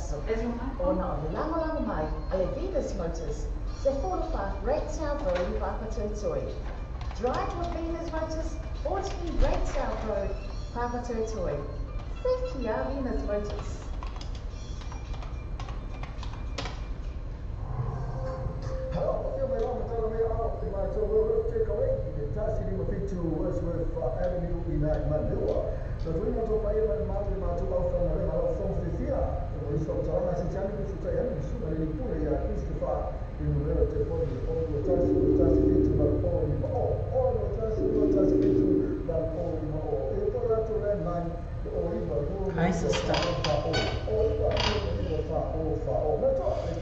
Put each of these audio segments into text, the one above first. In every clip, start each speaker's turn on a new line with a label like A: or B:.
A: aso ona o le lagolago mai a le Venus Motors, 14 Great South Road, Papatoetoe. Drive with Venus Motors, 14 Great South Road, Papatoetoe. Thank you, Venus Motors.
B: Hi, sister.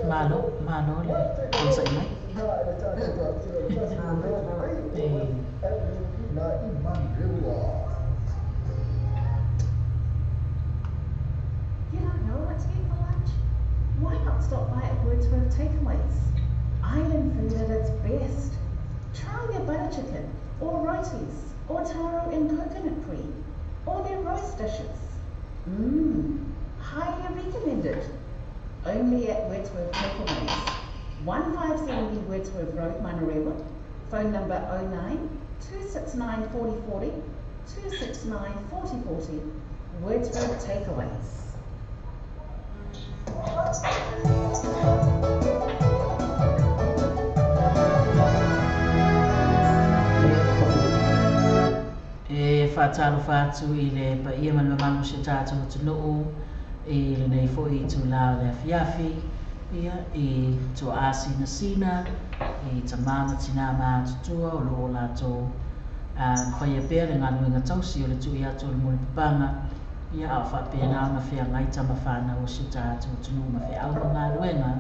B: Malo, malo le onosai mai. E
A: You don't know what to get for lunch? Why not stop by at Wordsworth Takeaways? Island food at its best. Try their butter chicken, or rotis, or taro and coconut cream, or their roast dishes. Mmm, highly recommended. Only at Wordsworth Takeaways. 157 Wordsworth Road, Manurewa. Phone number 09 269 4040, 269 4040. Wordsworth Takeaways.
B: E faatalofa atu i le paia ma le mamalu o si o tatou atunuu i lenei foi itulā o le afiafi, ia, i tuaa sinasina, i tamā ma tinā matutua o lo o latou faia pea le galuega tausi o le tui atu o le mulipapaga, ia, a o faapena ona feagai tama fanau o si o tatou atunuu ma feau ma galuega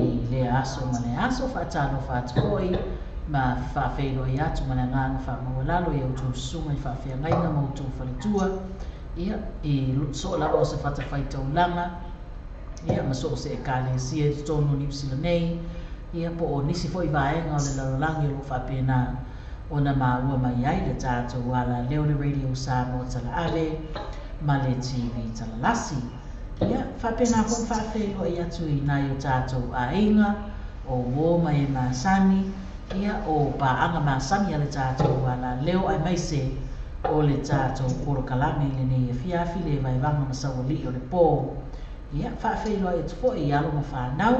B: i lea aso ma le aso. Faatalofa atu foi ma faafeiloai atu ma le agaga faamaualalo i a outou susuga i faafeagaiga ma outou faletua, ia, i soo lava o se fatafaitaulaga, ia, ma so o se ekalesia i totonu o Niu Sila nei, ia, po o nisi foi vaega o le lalolagi o lo o faapena ona maua mai ai le tatou alaleo, le Radio Samoa Talaave ma le TV Talalasi. Ia, faapena foi ona faafeiloai atu i nai o tatou aiga, o uō ma e masani, ia, o paaga masani a le tatou alaleo aemaise o le tatou polokalame i lenei afiafi, le vaevaga ma saualii o le pō. Ia, faafeiloai atu foi i alo ma fanau,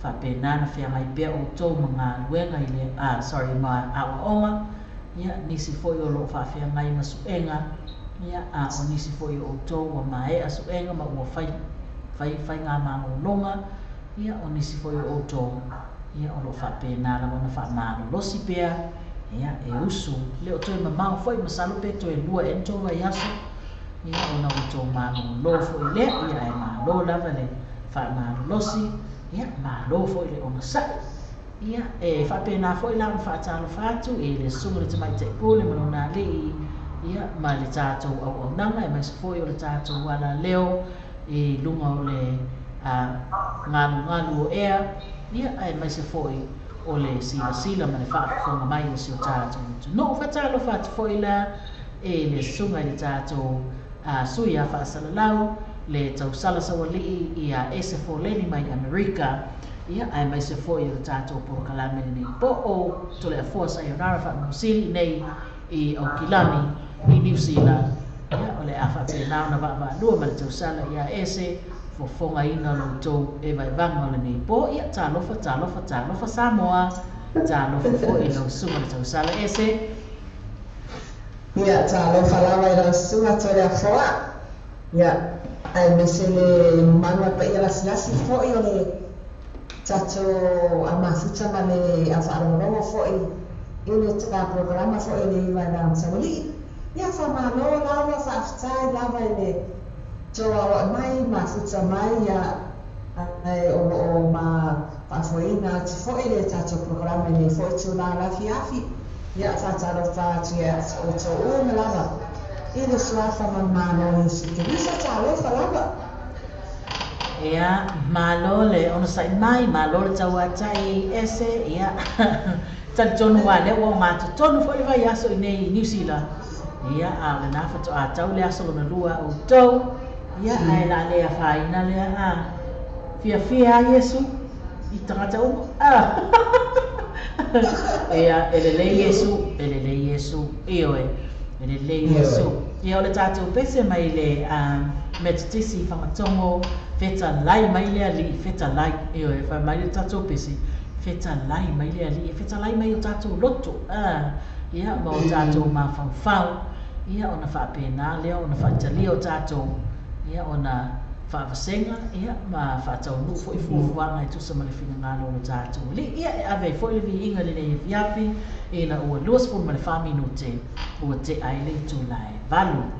B: faapena na feagai pea outou ma galuega i le, sorry, ma aoaoga, ia, nisi foi o lo o faafeagai ma suega, ia, a o nisi foi o outou ua maea suega ma ua fai fai faigamalologa, ia, o nisi foi o outou, ia, o lo o faapena lava ona faamalolosi pea, ia, e usu le o toe mamao foi, masalo pe toe lua ea ni tou vaiaso, ia, ona outou malolo foi lea, ia, ae malo lava le faamalolosi, ia, malo foi le onosai. Ia, e faapena foi la ona faatalofa atu i le susuga i le Tamaitai Pule ma lona alii, ia, ma le tatou auaunaga, aemaise foi o le tatou alaleo i luga o le galugalu o ea, ia, aemaise foi o le silasila ma le faafofoga mai o si o tatou atunuu. Faatalofa atu foi la i le susuga i le tatou sui a faasalalau, le tausala saualii ia Ese Foleni mai Amerika, ia, aemaise foi o le tatou polokalame lenei po o Toleafoa Sayonara Faamausili nei i Aukilani i Niu Sila. Ia, o le a faapena ona vaavaalua ma le tausala ia Ese fofogaina o lo outou e vaevaga o lenei po. Ia, talofa, talofa, talofa Samoa, talofa foi i lau susuga le tausala Ese.
C: Ia, talofa lava i lau susuga Toleafoa. Ia, aemaise le mamalu a paia lasilasi foi o le tatou mafuta ma le au faalogologo foi i le polokalama foi o le Vaevaega ma Saualii. Ia, faamalo lava, faafetai lava i le tou aoai mai, mafuta mai, ia, ae o lo o ma faafoeina atu foi le tatou polokalama i lenei foi itula lafiafi. Ia, faatalofa atu ia outou uma lava i le suafa ma le Malo o Iesu Keriso. Talofa lava.
B: Ia, malo le onosai mai, malo le tauatai Ese, ia, talitonu lava o lea ua ogatotonu foi le vaiaso i nei i Niu Sila, ia, a o lena faatoa tau le aso lona lua a outou, ia, ae o le a le afaina lea, a. Fiafia a Iesu i tagata uma. Ia, e lelei Iesu, e lelei Iesu, ioe, e lelei Iesu. Ia, o le tatou pese mai le Metotisi i Fagatogo, fetalai mai le Alii, fetalai, ioe, fai mai le tatou pese, fetalai mai le Alii, fetalai mai o tatou loto, ia, ma o tatou mafaufau, ia, ona faapena lea, ona faatalia o tatou, ia, ona faavasega, ia, ma faataunuu foi fuafuaga e tusa ma le finagalo o lo tatou Alii. Ia, e ave ai foi le viiga i lenei afiafi, ina ua 24 minute, ua tea ai le itula e 8.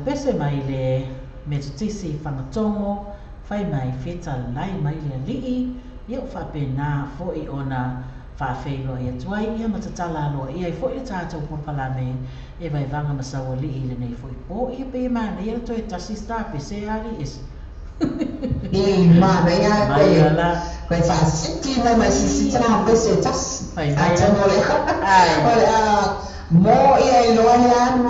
B: Pese mai le Metotisi Fagatogo, fai mai fetalai mai le Alii, ia o faapena foi ona faafeiloai atu ai, ia ma tatala aloaia ai foi le tatou polokalame e vaivaga ma saualii i lenei foi po, ia pe manaia le toe tasi sta pese ali ese.
C: I manaia koe faasiti mai mai sisi tana pese tasi. Atonu o le mo ia iloa le anu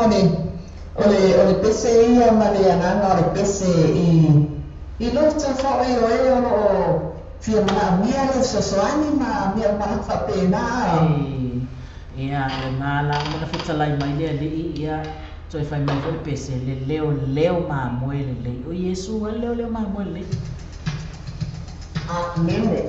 C: o le o le pese ia ma le agaga o le pese i loto foʻi o e o loo fia manaʻomia le fesoasoani ma mea uma faapena.
B: Ia lena la ona fetalai mai le Alii, ia toe fai mai foi le pese le leo leo mamoe lelei o Iesu a leo leo mamoe lelei.
C: Amene.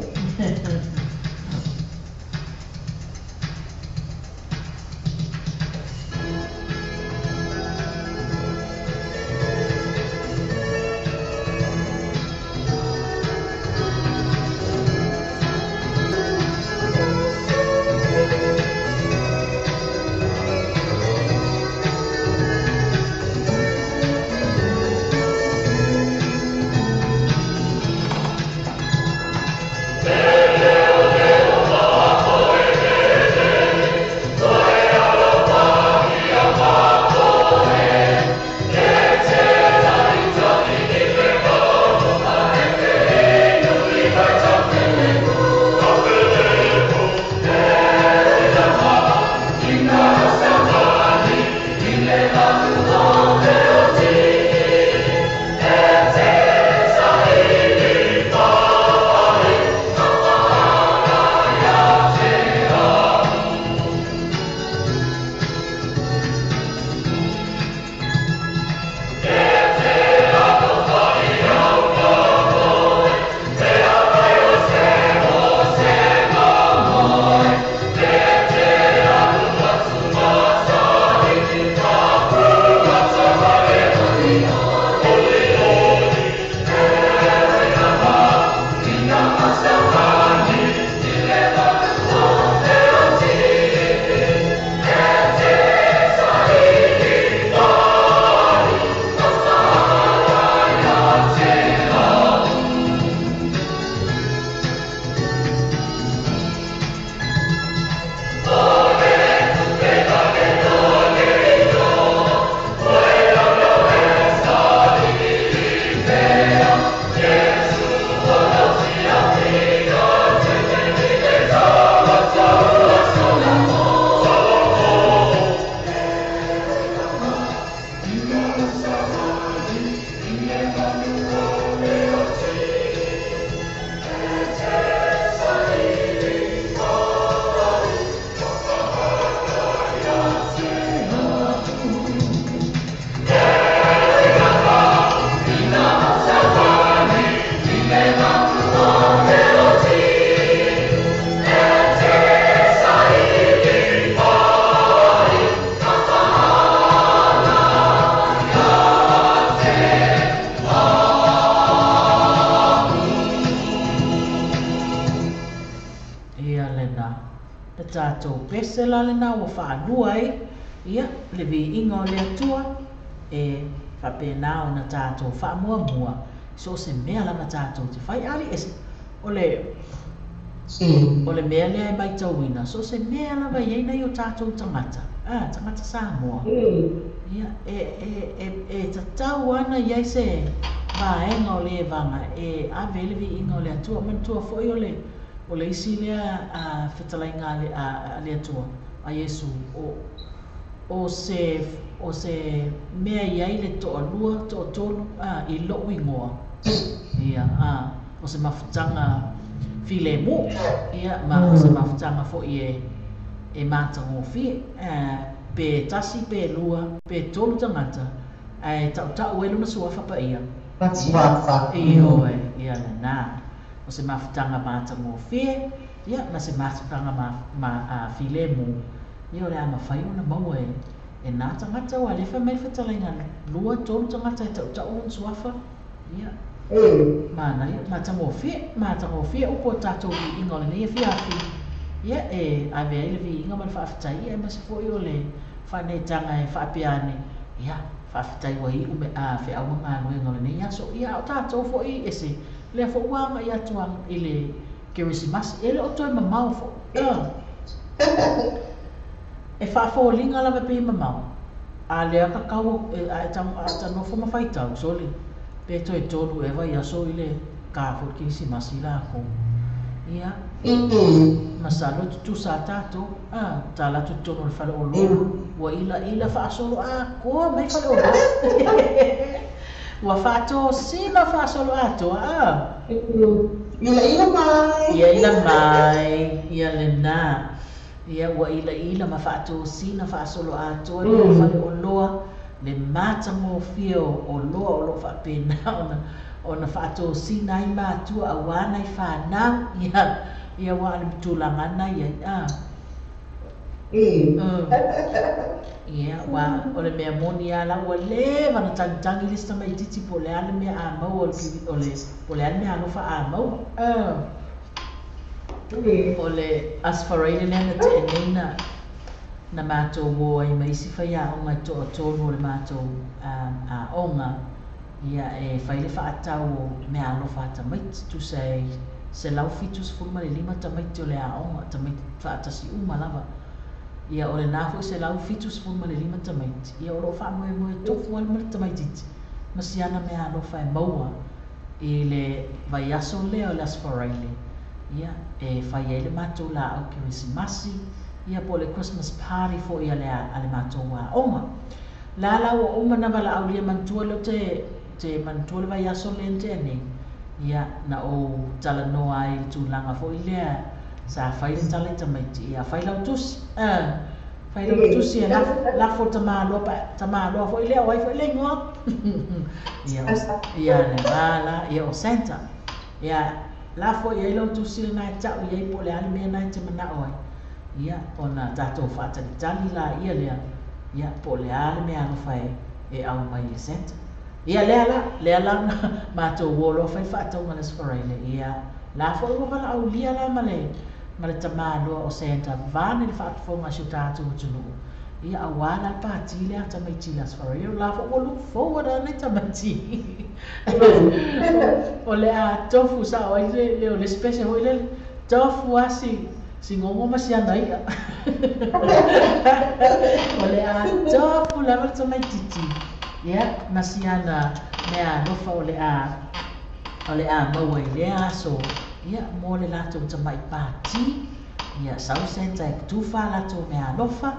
B: lenā. Le tatou pese la lenā ua faalua ai, ia, le viiga o le Atua, e faapena ona tatou faamuamua i so o se mea lava tatou te fai. Ali ese, o le, o le mea lea e maitauina, so o se mea lava e i ai nai o tatou tagata, a, tagata Samoa, ia, e, e, e, e tatau lava ona i ai se vaega o le evaga e ave ai le viiga o le Atua. Manatua foi o le, o le isi lea a, fetalaiga a le, a, a le Atua, a Iesu, o, o se, o se mea e i ai le toalua, toatolu, a, i lou igoa, ia, a, o se mafutaga filemu, ia, ma o se mafutaga foi e, e matagofie, a, pe tasi, pe lua, pe tolu tagata, ae tautau ai lona suafa paia.
C: Suafa.
B: Ioe, ia lenā. O se mafutaga matagofie, ia, ma se mafutaga ma, ma, a, filemu, ia, o le a mafai ona maua e, e nā tagata, aua o lea e fai mai le fetalaiga, lua, tolu tagata e tautau lona suafa, ia, manaia, matagofie, matagofie upu o tatou viiga o lenei afiafi, ia, e ave ai le viiga ma le faafetai, ia, aemaise foi o le faaneetaga e faapea ane, ia, faafetai ua iu me, a, feau ma galuega o lenei aso, ia, a o tatou foi ese, lea foi ua agai atu i le Kerisimasi, e le o toe mamao foi, a. E faafoliga lava pei e mamao, a lea ka kau a e ta nofo ma faitau, sole, pe toe tolu ea vaiaso i le ka foi le Kerisimasi lakou. Ia, masalo e tutusa a tatou, a, tala atu i totonu o le faleoloa, ua ilaila faasolo atoa mai faleoloa. Ua faatosina faasolo atoa, a.
C: Ilaila mai.
B: Ia ila mai, ia lenā. Ia, ua ilaila ma faatosina faasolo atoa le faleoloa, le matagofie o oloa o lo o faapena ona, ona faatosina ai matua auā nai fanau. Ia, ia aua o le tulaga lava lena e i ai, a. Ia, aua o le mea moni lava la ua leva ona tagitagi le isi tamaitiiti po o le a le mea a maua o le, o le, po o le a le meaalofa a maua. O le Aso Faraile lea na tea nei na, na matou o ai ma isi faiaoga e toatolu o le matou aoga, ia, e fai le faatau o meaalofa a tamaiti, tusa e 175 tamaiti o le aoga, tamaiti faatasi uma lava. Ia, o lenā foi 175 tamaiti, ia, o lo o faamoemoe tofu lava ma le tamaitiiti ma si ana meaalofa e maua i le vaiaso lea o le Aso Faraile, ia, e fai ai le matou laau Kerisimasi, ia, po o le Christmas party foi a le, a le matou aoga. La la ua uma ona valaaulia manatua lea ou te, te manatua le vaiaso lea na tea nei, ia, na ou talanoa ai i le tulaga foi lea sa fai le tala i tamaiti, ia, fai lau tusi, a, fai lau tusi e lafo, lafo le tamaloa pa, tamaloa foi lea, o ai foi le igoa? Ia, o, ia, le va la, ia, o Santa. Ia, lafo i ai lau tusi lenā e tau i ai po o le a le mea lenā e te manao ai. Ia, ona tatou faatalitali laia lea, ia, po o le a le meaalofa e, e aumai e Santa. Ia, lea la, lea la na matou o loa fai le faatauga i le Aso Faraile, ia, la foi ua valaaulia la ma le, ma le tamaloa o Santa vaeane le faafofoga a si o tatou atunuu, ia, auā la le pati lea a tamaiti i le Aso Faraile, o la foi ua look forward lava nai tamaiti. O le a tofu sao ai le, le, o le isi pese foi lele, tofu lava si, si gogo ma si ana i'a. O le a tofu lava le tamaitiiti, ia, ma si ana meaalofa o le a, o le a maua i lea aso, ia, mo le latou tamai pati, ia, sau Santa e tufa a latou meaalofa,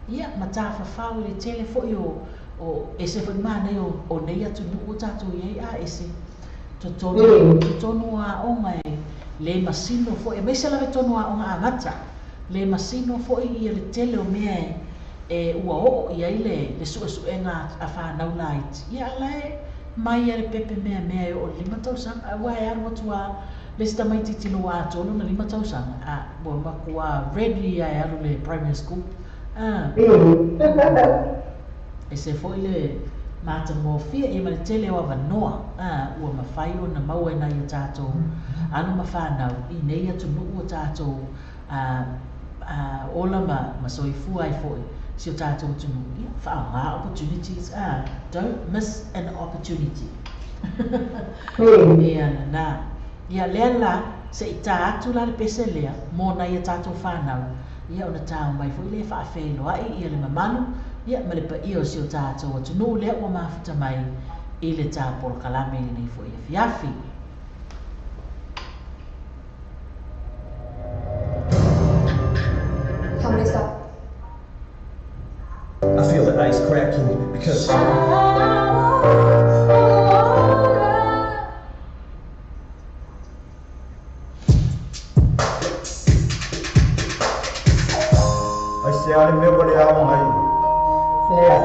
B: ia, ma tafafao i le tele foi o, o, ese foi le manaia o, o nei atunuu ua tatou i ai, a ese totonu, totonu o aoga e le masino foi, aemaise lava i totonu o aoga amata, le masino foi ia le tele o mea e, e ua oo i ai le, le suesuega a fanau laiti, ia, a la e mai lava i le pepe meamea e oo i le lima tausaga, aua e alu atu lava le isi tamaitiiti ina ua atoa lona lima tausaga, a, ua matua ready lava e alu i le primary school. A. Ese foi le matagofie ia ma le tele o avanoa, a, ua mafai ona maua e nai o tatou alo ma fanau i nei atunuu ua tatou Ola ma soifua ai fo'i si o tatou atunuu, ia, faaaogā opportunities, a, don't miss an opportunity. Ia lena. Ia lea la, se i tā atu la le pese lea mo nai a tatou fanau, ia ona tao mai foi lea e faafeiloai ia le mamalu, ia ma le paia o si o tatou atunuu lea ua mafuta mai i le ta polokalame i lenei foi afiafi.
D: How many stop?
E: I feel the ice cracking because
F: Ai se ale mea ua le ao mai. Ea.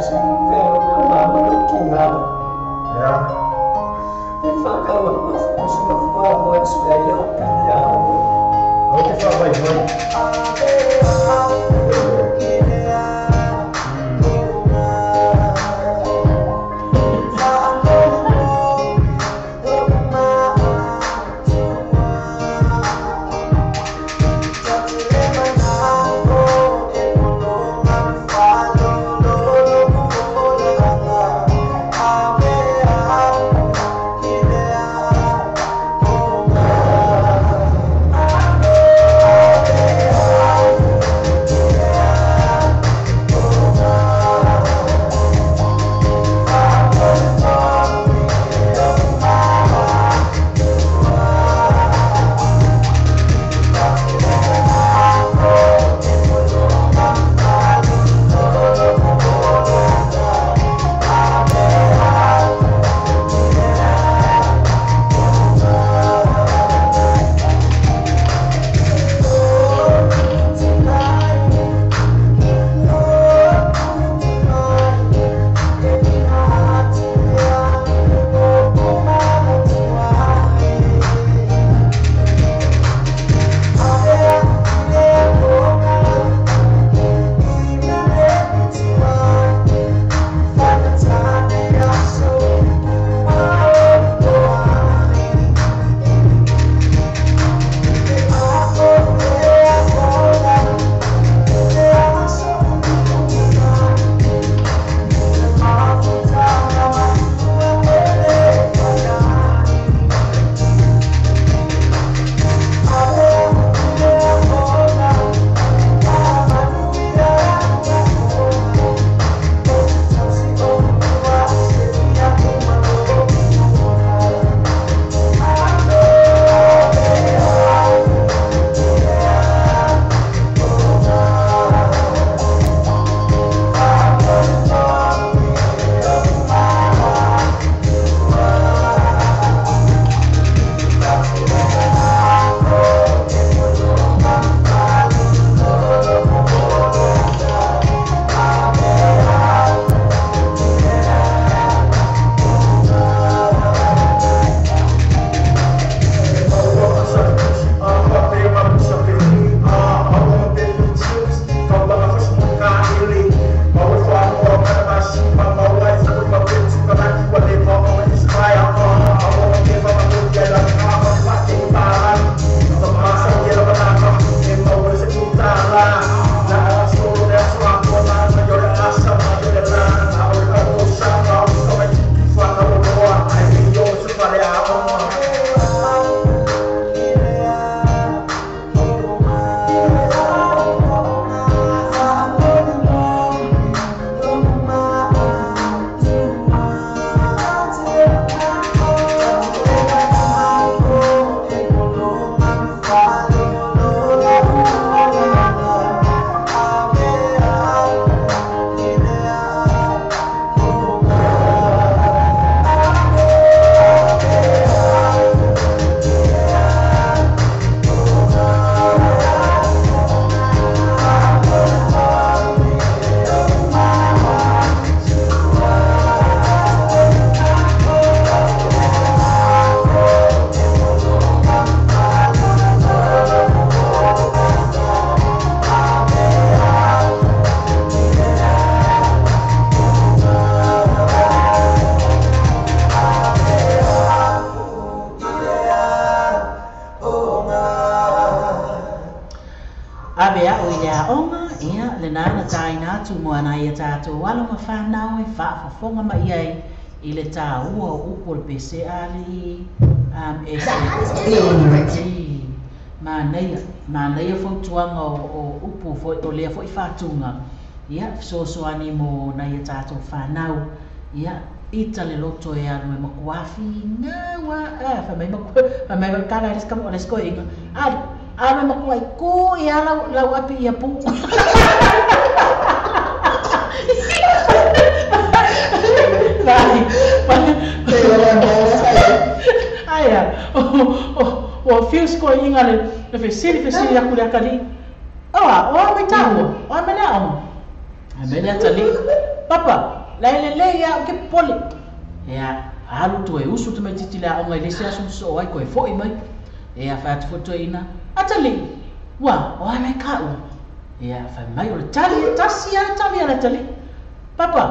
F: Aua te faavaivai.
B: Ave a'u i le aoga, ia, lenā na tāina atu mo ana ia tātou alo ma whānau e whaafofoga mai ai i le tāua o upu o le pese ali e se manaia manaia fautuaga o upu foi o lea foi faatuga ia fesoasoani mo nai a tatou fanau ia ita le loto e alu e makuafi gaua a fai mai makua fai mai kala le ska le skoinga alu alu e makua i ku ia lau lau api ia pu. Vai aia o fiu skoinga le le fesili fesili aku le akali oa oa mai taua oa mai le aoga ai mai le atalii papa la le le ia ke pole ia alu tu e usu te titi le aoga i le isi aso na sosoo ai koe fo'i mai ia fai atu foi toeaina atalii ua o a mai ka'u ia fai mai o le tali e tasi a le tali a le atalii papa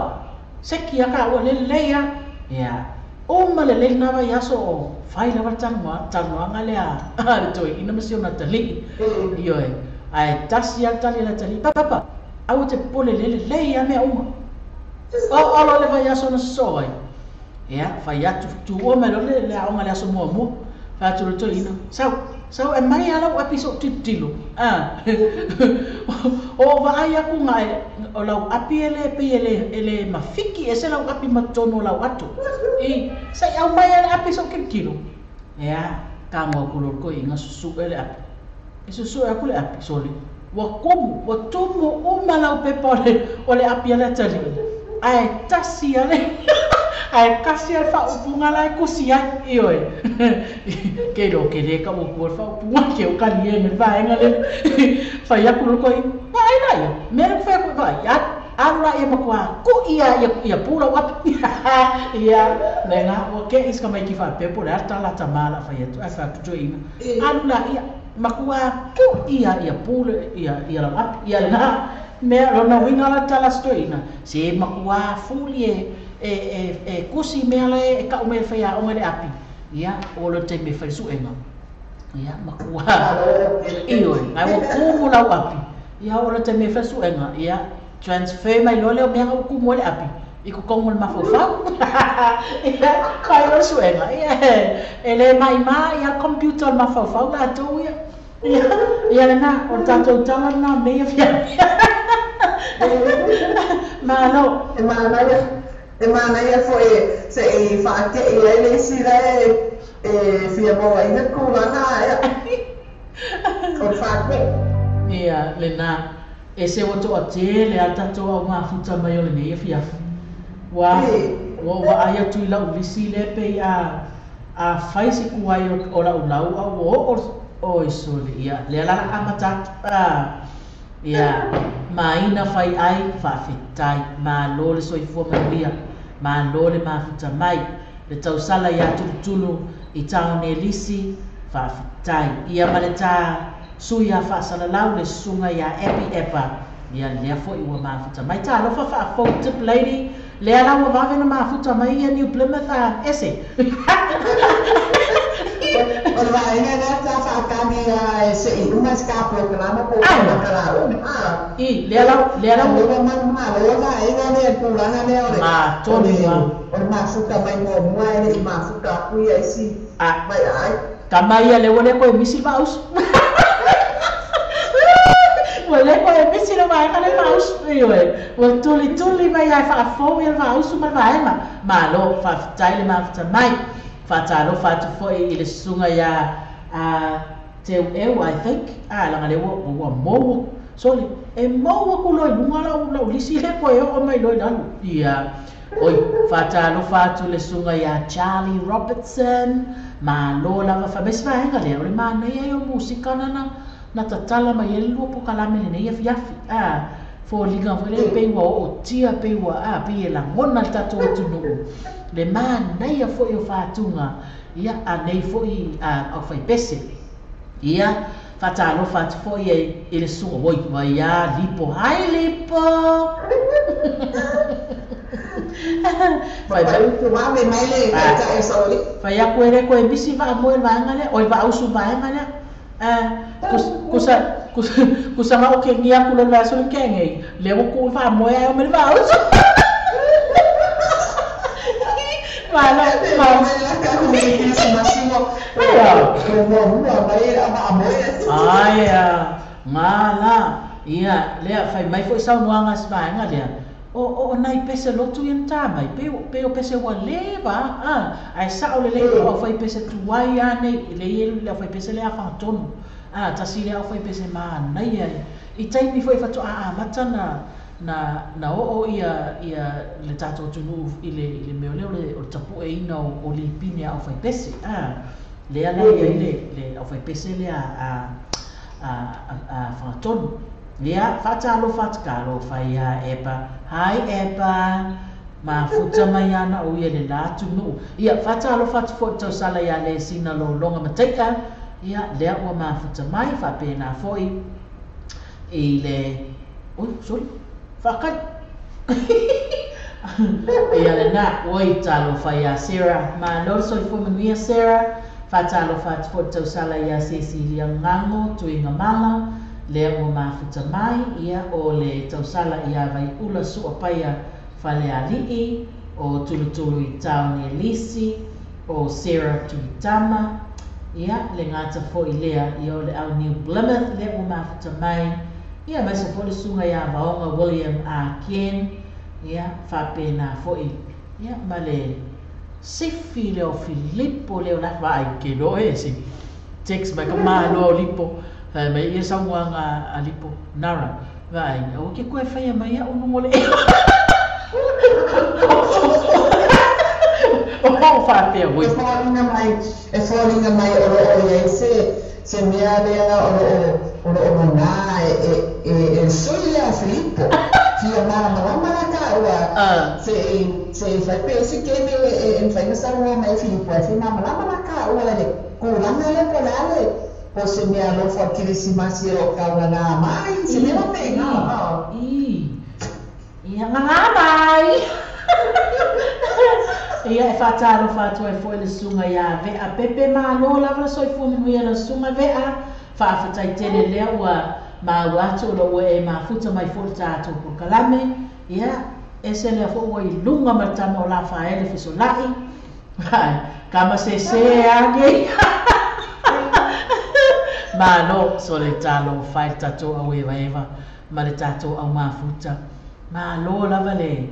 B: seki a ka'ua le lelei a ia uma lelei lenā vaiaso o fai lava le talanoaga lea a le toeaina ma si ona atalii ioe ae tasi a le tali a le atalii papa aua te popole le lelei a mea uma o olo le vaiaso na sosoo ai ia fai atu tuua mai loa le aoga le aso muamua fai atu le toeaina sau sau e mai a lau api so'u tilotilo a o vaai aku gae o lau api e lē pei e lē mafiki ese lau api ma totonu o lau ato i sa'i aumai a le api so'u kilokilo ia tago aku loa le toeaina susu'e le api e susu'e aku le api sole ua kumu ua tumu uma lau pepa o le api a le atalii ae tasi a le ae kasi a le faaupuga la e kusi ai ioe ke lo ke lē ka'u le faaupuga ke o kalie me le vaega le fai aku loa koe vaai laia mea le ku fai aku e vaai alu laia makuā ku'i a ia pu lau api ia lega ua ke'i se tamaiti faapea po o le a le tala a tamā la fai atu ae fai atu toeaina alu laia makuā ku'i a ia pu le ia lau api ia lenā mea lona uiga la le tala a se toeaina se makuā fuli e e e e kusi mea la e ka'u mai le faiaoga i le api ia o le taimi e fai le su'ega ia makuā ioe ae ua kumu lau api ia oo le taimi e fai le su'ega ia transfer mai loa lea o mea ga ua kumu ai le api i totonu o le mafaufau ia fai loa le su'ega ia e lē ma'imā ia le computer o le mafaufau latou ia ia ia lenā o le tatou tala lenā mea ia fiafia malo.
C: E manaia e manaia foi se'i fa'ate'i ai le isi lae e fia mauaina le tulaga aea o le fa'ate'i.
B: Ia lenā e se ua to'atele a tatou aumafuta mai o lenei afiafi ua ua ou vaai atu i la'u lisi lea pei a a fai se kuai o la'u lau a ua oo oi sole ia lea la la amata atu a ia maina fai ai faafetai malo le soifua manuia malo le mafuta mai le tausala iā Tulutulu i taone lisi faafetai ia ma le tā sui a faasalalau le susuga iā Epi Epa ia lea fo'i ua mafuta mai talofa faafou tip lady lea la ua vave na mafuta mai ia New Plymouth a ese.
C: O le vaega lea sa fa'atagi a e se'i uma se ka polokalama po o makalauga a.
B: I lea lau lea lau.
C: Ua manumalo le vaega lea le tulaga lea o le o le o le mafuta mai muamua e le'i mafuta aku ia isi mai aai.
B: Tama ia lea ua le koe misi le vaausu ua le koe misi le vaega lea vaausu ioe ua tulituli mai ae faafou ia le vaausu ma le vaega malo faafetai le mafuta mai faatalofa atu foi i le susuga iā Teu'eu I think a leaga lea ua ua mou sole e mou aku loa i luga lau lau lisi lea koe oo mai loa i lalo ia oi faatalofa atu le susuga iā Charlie Robertson malo lava fai mai se vaega lea o le manaia ia o musika na na tatala mai ai le lua pokalame lenei afiafi a foliga foi lea pei ua ootia pei ua a pei e lagona le tatou atunuu le manaia foi o fatuga ia anei foi a aufaipese ia faatalofa atu foi i le susuga oi vai Lipo hi Lipo fai
C: mai le taitai o Saole
B: fai aku e lē koe misi vaamoe le vaega lea oi vaausu vaega lea kusa Kusanga o ke ngia ku le vaso le kenge le o ku fa mo ya o me va o. Malo ma ai ngala ia lea fai mai foi saunoaga se vaega lea o nai pese lotu ia na tā mai pe o pese ua leva ae sa'o lelei o aufai pese tuai a nei lei e le aufai pese lea fagatonu tasi lea aufai pese manaia i taimi foi fato'a amata na o'o ia le tatou atunuu i le mea o lea o le tapu'eina o lipine a aufai pese lea la iai le aufai pese lea a fagatonu. Ia faatalofa atukalofa ia Epa. Hi Epa. Mafuta mai ana o ia le la atunuu. Ia faatalofa atu fo'i tausala ia le sina lologa mataika. Ia lea ua mafuta mai faapena fo'i i le ui soli faakali. Ia lena oi talofa ia Sarah. Malo le soifua manuia Sarah. Faatalofa atu fo'i tausala ia Cecilia Gago Tuiga Mala. Lea ua mafuta mai ia o le tausala ia Vaiula Su'a Paia Faleali'i o Tulutulu i Taone Lisi o Sarah Tuitama ia le gata fo'i lea ia o le au New Plymouth lea ua mafuta mai ia maise fo'i le suga ia Vaoga William A. Ken ia faapena fo'i ia ma le sifi lea o Filipo lea o la vaai ke lo'o e se text mai ka malo o Lipo mai ia saunoaga a Lipo Nara vaai o ke koe faia mai a'u lugo le o faapea oi
C: e foliga mai o lo'o iai se mea lea o lo'o logā e sui lea Filipo fia malamalama la ta'ua se'i fai pe isi kemi e mafai ona saunoa mai Filipo ae fia malamalama la ta'ua le kulaga lea po o le a le po se mea alofa o le kerisimasi e lo'o kaulagā mai se mea mapeiga
B: ia gagā mai. Ia e faatalofa atu ai fo'i le suga iā Ve'a Pepe malo lava le soifua manuia lau suga Ve'a faafataitele lea ua maua atu o lou ua e mafuta mai fo'i le tatou polokalame ia ese lea fo'i ua i luga ma le tama o Lafaele fesola'i kama sesē age. Malo so le talofa i le tatou auevaeva ma le tatou aumafuta malo lava le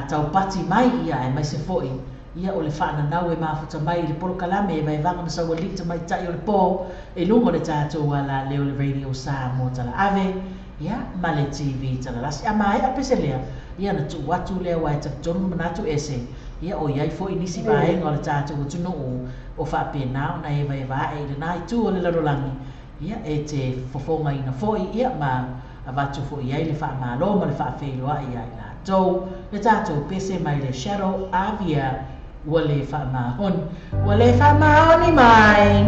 B: taupati mai ia ae maise fo'i ia o le fa'ananau e mafuta mai i le polokalame e vaevaga ma sauali'i tamaita'i o le pō e luga o le tatou ala lea o le Radio Samoa Talaave ia ma le TV Talalasi a mae'a pese lea ia na tu'u atu lea uae talitonu manatu ese ia o iai fo'i nisi vaega o le tatou atunuu o fa'apena ona evaeva a'e i lenā itu o le lalolagi ia e te fofogaina fo'i ia ma avatu fo'i ai le fa'amālō ma le fa'afeiloa'i ia i latou le tatou pese mai le Shadow Avia ua le fa'amahoni ua le fa'amahoni mai.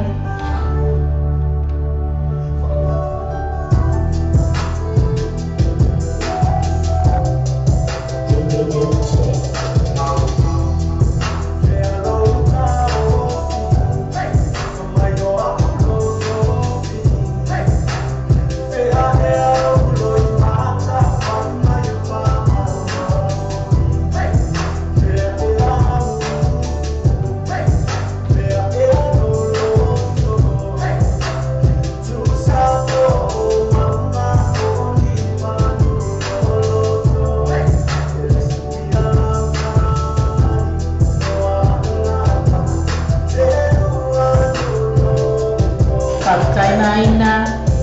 B: Faafetaina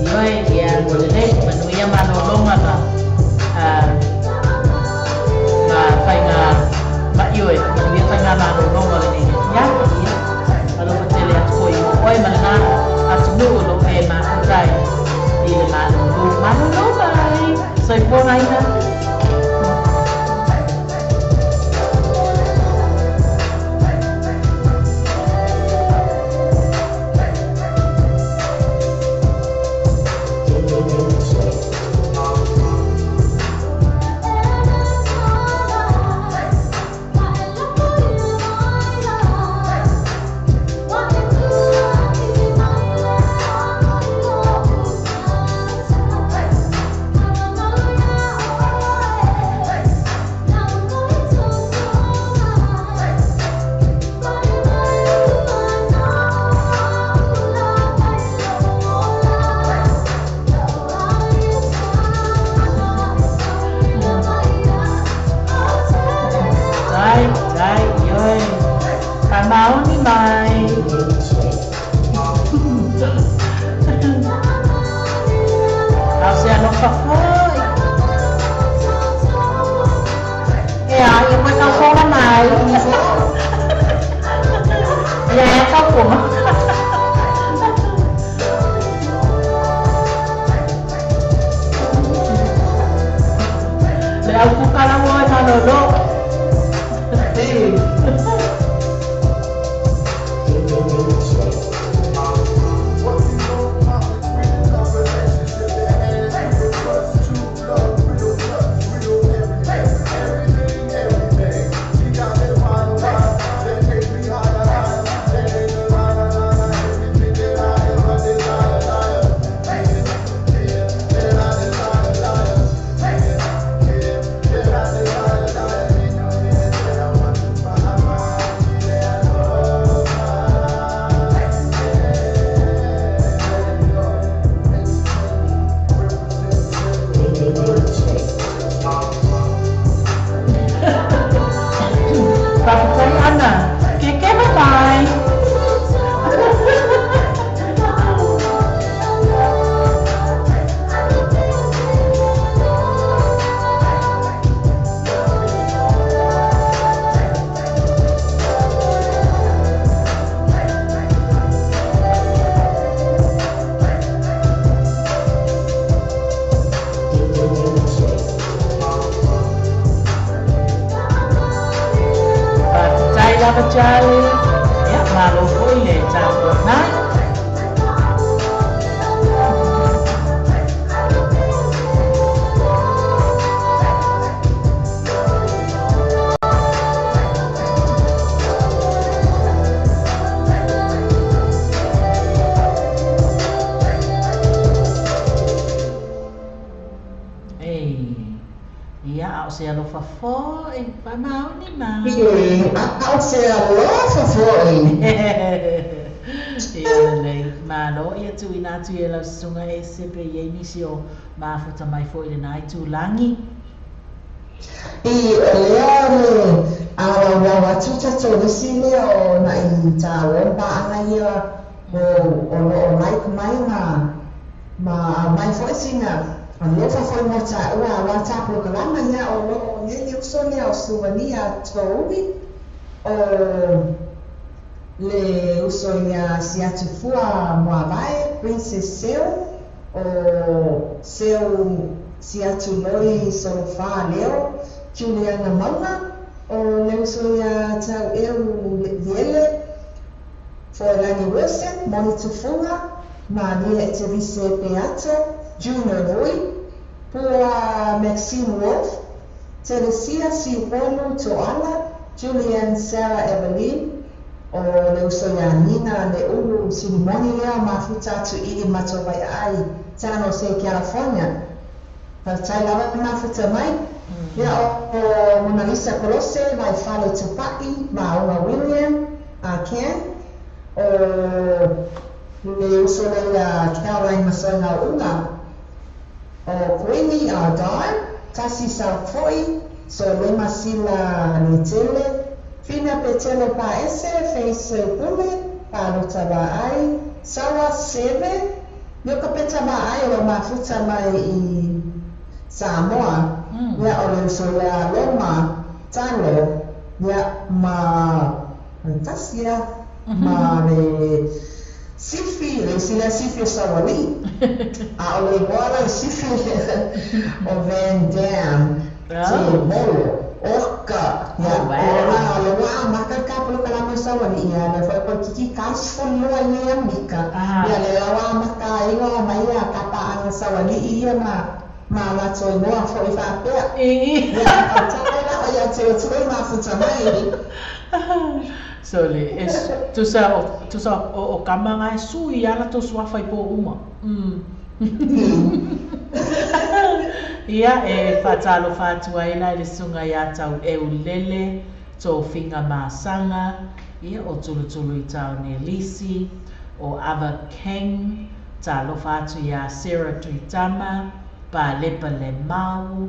B: ioe ia ua lelei manuia malōlōga ma ma faiga ma ioe manuia faiga malōlōga lenei ia ia alofa tele atu fo'i mo oe ma lenā atunuu o lou e mafuta ai i le malūlū malūlū mai soifuagaina. alofa fo'i. E a ia moe taufoga mai. Ia e taufoga. Le au kukala moe malolo. Mafuta mai fo'i le nai tūlangi.
C: I lea le alaulau atu tatou lisi lea o na'i tāua paaga ia o loo like mai ma aumai fo'i sina alofa fo'i mo tāua auā tāpolokalama ia o loo iai le uso lea o Suvania Touli o le uso ia Siatufua Muavae Princess Seu o seu Siatuloi Solofā Leo Juliana Mauna o le uso ia Tau Eu Liele Foelani Wilson Moni Tufuga Malia Eterise Peato Junior Rui Pua Maxine Wolf Teresia Siwonu Toala Julian Sarah Evelyn o le uso ia Nina le Ulu Silimoni lea mafuta atu i matou vaiaai San Jose, California. Faafetai lava mafuta mai. Ia o Mona Lisa Kolose, Vaifale Tupa'i, Maoga William, Ken, o le uso lea ia Caroline Masoga Uga, o Queenie Dye, Tasi Saufo'i, Solema Sila Letele, Fina Petelo Paese, Face Pule, Palota Va'ai, Sawa Seve, Ioka Peta Va'ai o lo mafuta mai i Samoa, ia o le uso ia Loma, Talo, ia ma Fantasia, ma le Sifi, le sila Sifi o Sawali, a o le igoa la Sifi o Van Dam, Te Molo. Oka, ia, o le wā maka ka polokalama sawali ia le foi ko kiki ka sefulu lua ia mika. Ia le wā maka igoa mai ia kapaʻaga sawali ia ma latou igoa fo'i faapea. Ia tautae lava ia te atua mafuta mai.
B: So le e tusa o kamaga e sui ala tou suafa i po uma. Ia e faatalofa atu ai la i le suga iā tau Eulele, Tofiga Masaga, ia o Tulutulu i taone Lisi, o Ava King, talofa atu iā Sarah Tuitama, Palepa Le Mau,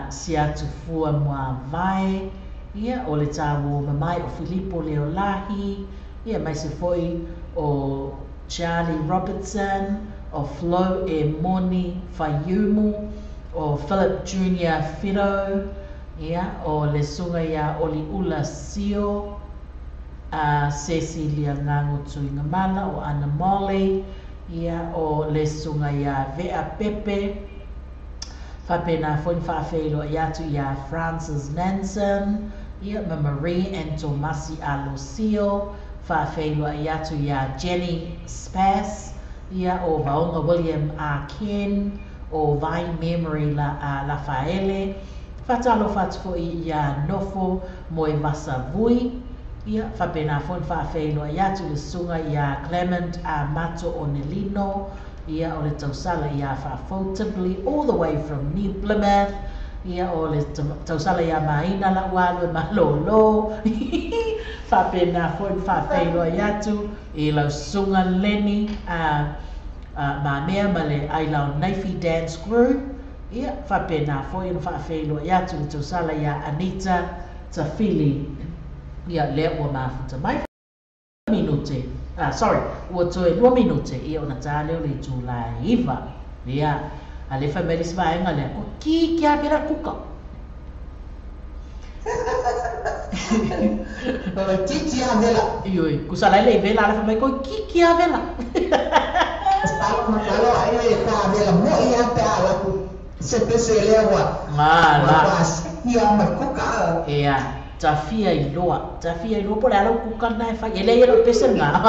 B: Siatufua Muavae, ia o le tāua mamai o Filipo Leolahi, ia maise fo'i o Charlie Robertson, o Flo e Moni Faiumu, o Philip Junior Fido, ia, o le susuga ia Oliula Sio, a Cecilia Gago Tuigamala, o Ana Molly, ia, o le susuga ia Vea Pepe, faapena foi ona faafeiloai atu ia Francis Nansen, ia, ma Marie and Tomasi Alosio, faafeiloai atu ia Jenny Spass, ia, o Vaoga William R. Ken, o Vai Memory La, Lafaele, faatalofa atu foi ia Nofo Moevasavui, ia, faapena foi ona faafeiloai atu le susuga ia Clement Amato Onelino, ia, o le tausala ia Faafou Tibley, all the way from New Plymouth, ia, o le tausala ia Maina Laualu e Malolo, faapena foi ona faafeiloai atu i lau susuga Lenny Mamea ma le Ailao Naifi Dance Crew, ia, faapena foi ona faafeiloai atu le tausala ia Anita Tafili, ia, lea ua mafuta mai minute, sorry, ua toe 2 minute, ia, ona tā leo le itulā e 9, ia, a le fai mai le isi vaega lea, ko ki ki a vela kuka.
C: O titi a vela.
B: Ioi, kusala le vela ala fai mai ko ki ki a vela.
C: Salo makalo ai e ta vela mo ia pe ala ku se pese le wa.
B: Ma la.
C: Ia ma kuka.
B: Ia, tafia iloa, tafia iloa po le ala kuka na e fai. Ele ia lo pese nga.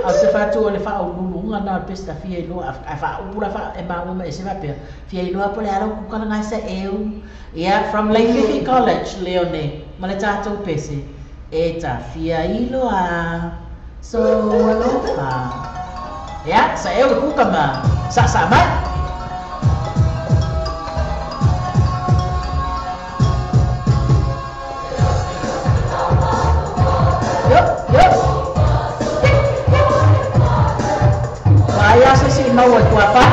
B: A se fa tu le fa ululu nga na pese tafia iloa. A fa ula fa e ma uma e se fa pe. Fia iloa po le ala kuka na se eu. Ia, from Leififi College, Leone. Ma le tatou pese. E tafia iloa. So aloha. Ia, sa eu le kuka ma. Sa sa mai. Ai se si maua i tua fa.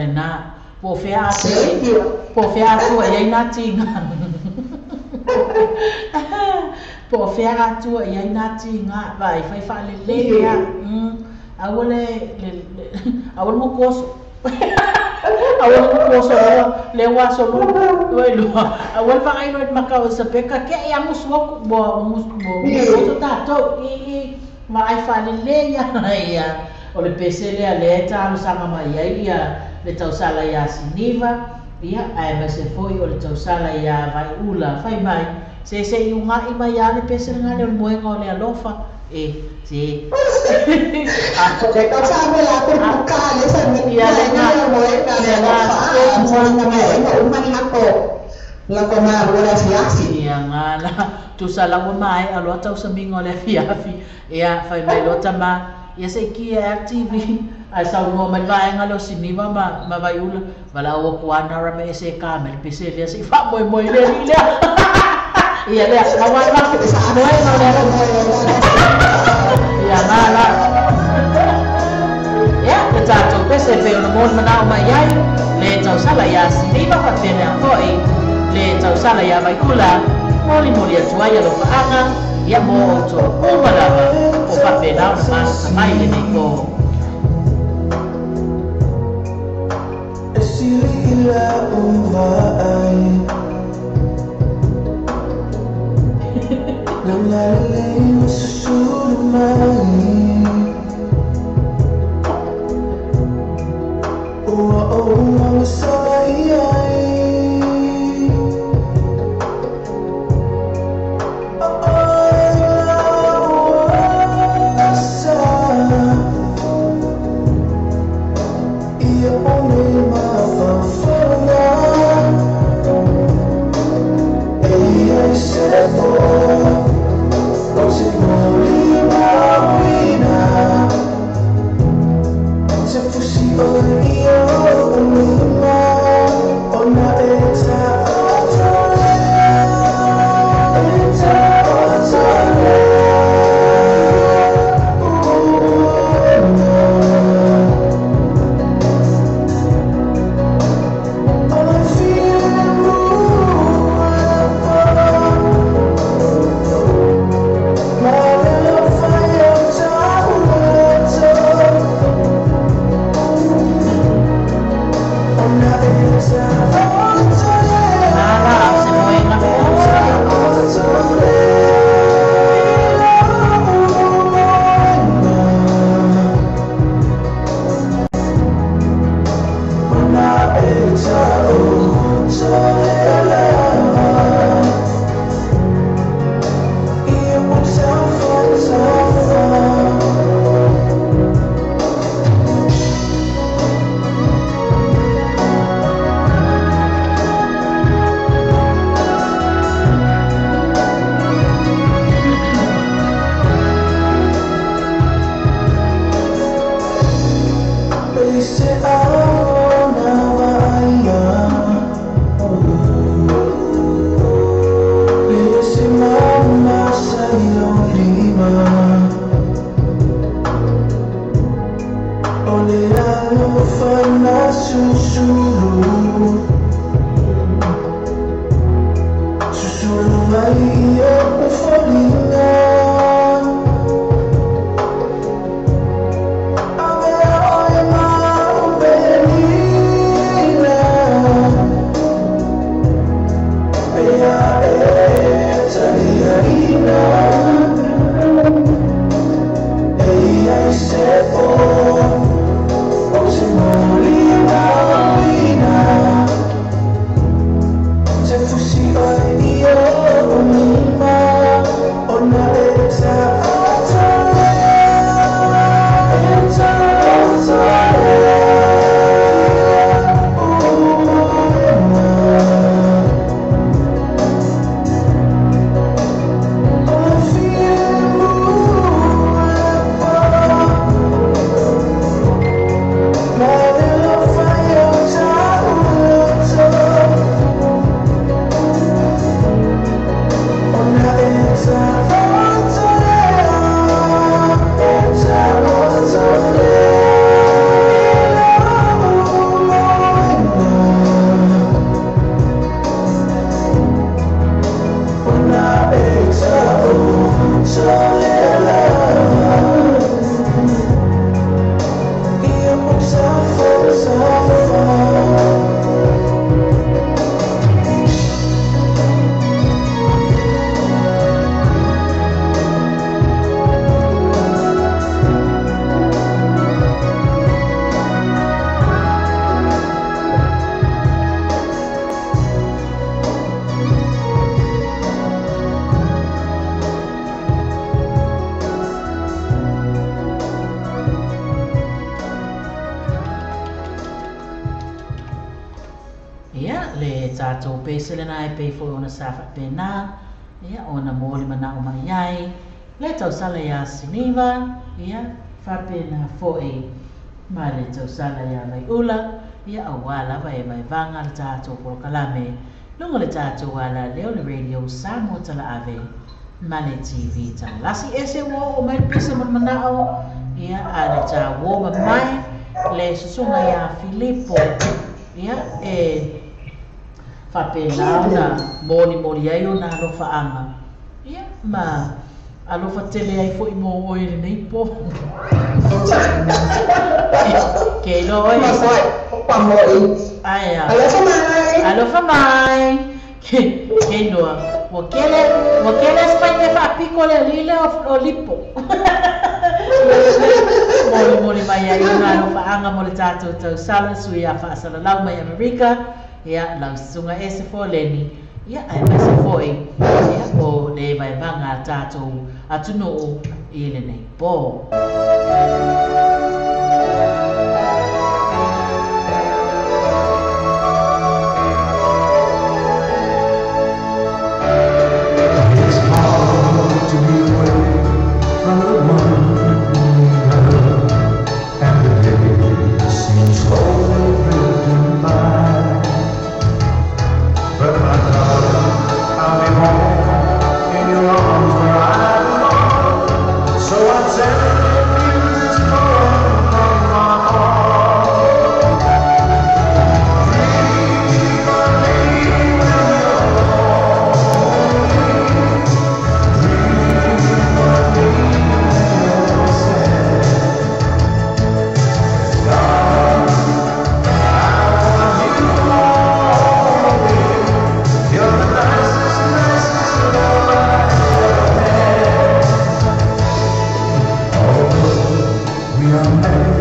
B: lena po o fea atua po o fea atua i ai nā tiga po o fea atua i ai nā tiga vaai fai faalelei a aua le aua le mokoso aua le mokoso loa le ua aso lua lua aua le vaai loa i le maka o Isabeka ke i amusu aku ua musu tatou i vaai faalelei ia o le pese lea lea e talosaga mai ai ia le tausala iā Siniva ia ae maise foi o le tausala iā Vaiula fai mai se se i uga'i mai a le pese lena le o le moega o le alofa e se ia lena ia gala tusa lau mae aloa tausamiga o le afiafi ia fai mai loa tamā ia se i kia e TV ae saunoa mai le vaega lea o Siniva ma Vaiula valaau aku ana ra me ese ka me le pese lea se'i faamoemoe le alii lea ia lea auā moega o le alofa ia gala ia le tatou pese pei ona mo le manao mai ai le tausala iā Siniva faapea fo'i le tausala iā Vaiula molimoli atu ai alofaaga ia mo outou uma lava o faapena ona malusa mai lenei po.
D: Se
B: tatou pese lena e pei foi ona sa faapena ia ona mo le manao mai ai le tausala iā Siniva ia faapena foi ma le tausala iā Vaiula ia auā lava e vaevaga le tatou polokalame luga o le tatou alaleo le Radio Samoa Talaave ma le TV Tagalasi. Ese ua oo mai le pese ma le manao ia a le tāuō mamae le susuga iā Filipo ia e faapena ona molimoli ai ona alofaaga ia ma alofa tele ai foi mo oe i lenei po. Ke iloa oe. Ae a.
C: Alofa mai.
B: Alofa mai. Ke iloa. Ua kele, ua kele se fai mea faapiko le alii lea o Lipo. Molimoli mai ai ona alofaaga mo le tatou tausala sui a faasalalau mai Amerika ia lau susuga ese Foleni ia aemaise foi ia o le vaevaga a tatou atunuu i lenei po.
D: It's hard to be away from the one we love, and the days seem slowly drifting by. But my darling, I'll be home in your arms where I belong. So I'm sending you this poem from my heart. Dream of me when you're lonely. Dream of me when you're sad. Darling, I want you only. You're the nicest, nicest love I ever had. Although we are many,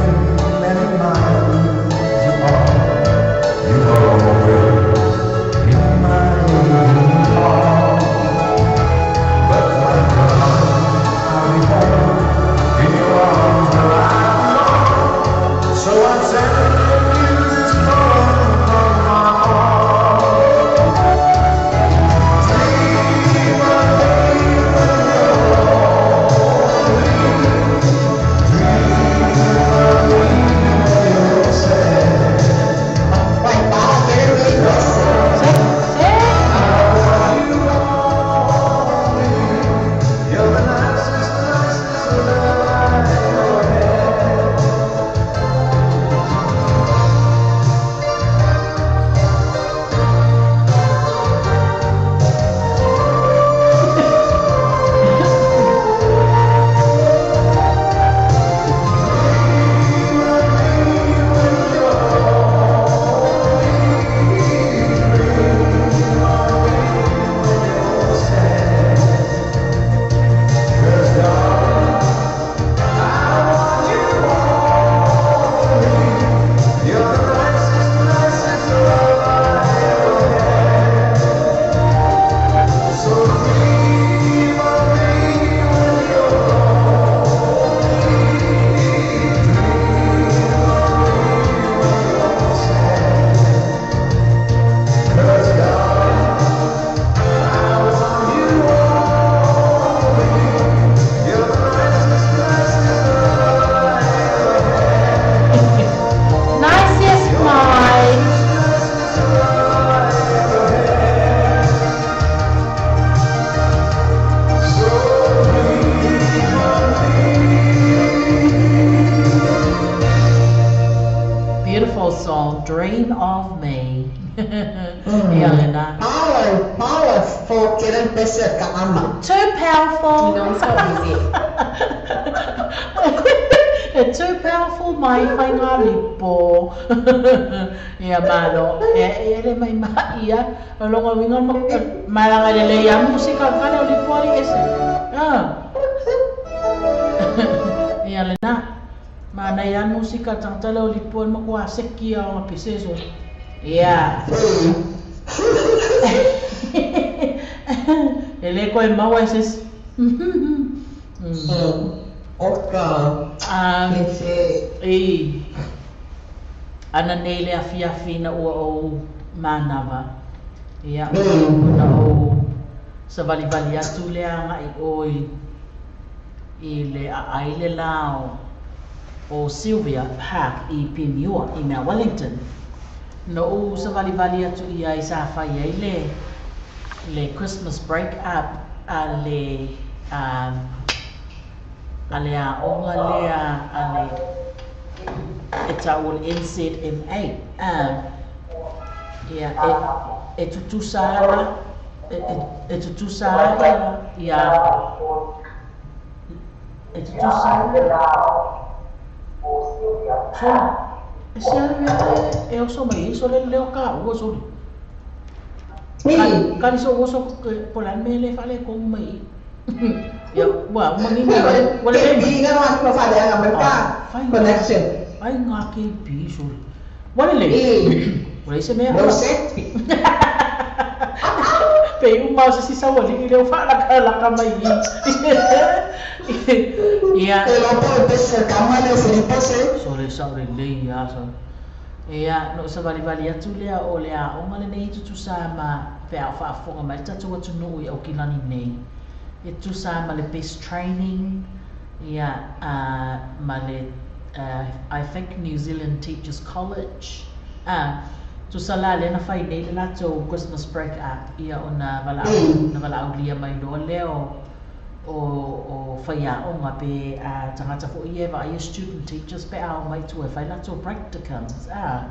D: many miles apart, you are always in my aching heart. But my darling, I'll be home in your arms where I belong. So I'm sending you this poem from my heart. Dream of me when you're lonely. Dream of me when you're sad.
B: Se,
D: I want you only. You're the nicest, nicest love I ever had.
B: nicest mai. Beautiful song, Dream of Me. Ia lena.
C: Power, powerful kele pese ka ama.
B: Too powerful.
A: Non-stop music.
B: E too powerful mai whainga lipo. Ia malo. E e le mai ma ia. O longa winga ma malanga le le ia musika kale o lipo ali ese. Ah. Ia le na. Mana ia musika tangtale o lipo ma kua seki ia o pese so. Ia. E le koe maua e ses.
C: Oka. Pese.
B: E ana nei le afiafi na ua ou manava. Ia, ona ou savalivali atu lea agai i o i le aai le la o Sylvia Park i Pemure i Mount Wellington. Na ou savalivali atu i ai sa fai ai le Christmas break up a le a le aoga lea a le e tau o le NZMA. Ia, e tutusa lava, e tutusa lava ia, e tutusa. Sole, e se alu ia e oso mai ai sole le leo kaua sole. Kali so oso po le a le mea le faaletonu mai i. Ia, ua manino ua lelei mai.
C: Connection.
B: Ai ngā KP sole. Ua lelei. Ua leai se mea.
C: No safety.
B: Pei uma o se isi saualii lea ua faalakalaka mai i. Ia.
C: E iloa po o le pese a le tama lea o Filipo se.
B: Sole sao lelei lava sole. Ia, na ou savalivali atu lea o le aoga lenei e tutusa ma pe a o faafofoga mai le tatou atunuu i Aukilani nei. E tutusa ma le best training, ia, ma le I think New Zealand Teachers College, a, tusa la lea na fai nei le latou Christmas break up, ia ona valaau, na valaaulia mai loa lea o o faiaoga pe a tagata foi ia e vaaia student teachers pe a omai i tua e fai latou practicums, a.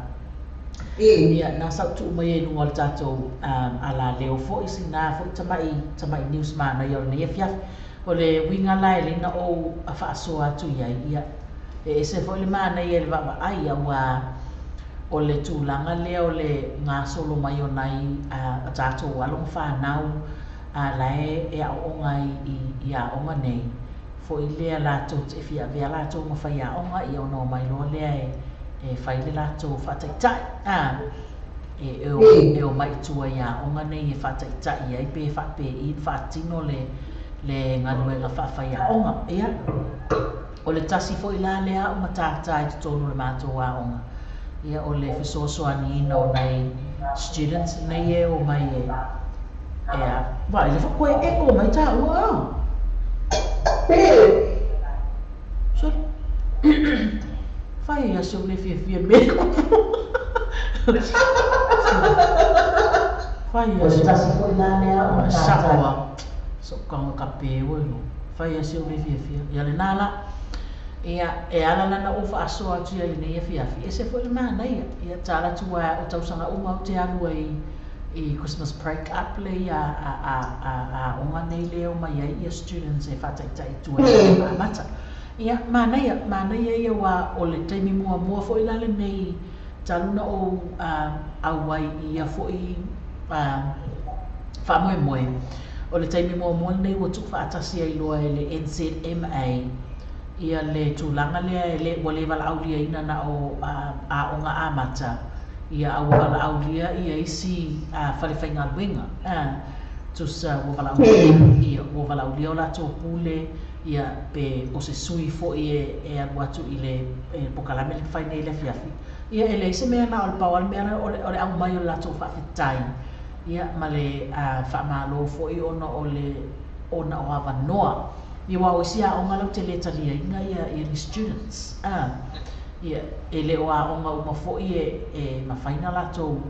B: Ia, na sa ou tuu mai ai i luga o le tatou alaleo foi sina foi tamai tamai news manaia o lenei afiafi. O le uiga la e lei na ou faasoa atu i ai, ia, e ese foi le manaia i le vaavaai, aua o le tulaga lea o le gasolo mai o nai a tatou alo ma fanau la e aooga ai i aoga nei, foi lea latou te fia avea latou ma faiaoga, ia ona omai loa lea e fai le latou faataitai, e omai i tua i aoga nei e faataitai ai pe faapei ona faatino le galuega faafaiaoga. Ia, o le tasi foi la lea au matata i totonu o le matou aoga, ia o le fesoasoaniina o nai students nei e omai e a vaai le fakoe eko mai taua a. Sorry. Fai ia se o le fiafia me kupu. Fai ia se
G: tasi foi la lea o
B: Sa'o a so'okaga kape ua iloa. Fai ia se o le fiafia. Ia lena la. Ia, e ala la na ou faasoa atu i ai i lenei afiafi, ese foi le manaia. Ia, tala atu aua o tausaga uma ou te alu ai i Christmas break up le ia a a a aoga nei lea e omai ai ia students e faataitai i tua i le amata. Ia, manaia, manaia ia aua o le taimi muamua foi la lenei talu na ou auai i ia foi faamoemoe, o le taimi muamua lenei ua tuufaatasi ai loa e le NZMA ia le tulaga lea e le ua le valaauliaina na o aoga amata, ia a ua valaaulia ia isi fale faigaluega, tusa ua valaaulia ia ua valaaulia o latou pule ia pe o se sui foi e alu atu i le polokalame le fai nei i le afiafi. Ia e leai se mea na o le pau lava le mea o le aumai o le latou faafetai ia ma le faamalo foi ona o le ona o avanoa. Ia aua o isi aoga latou te le taliaina ia ni students. Ia e le o aoga uma foi e mafai ona latou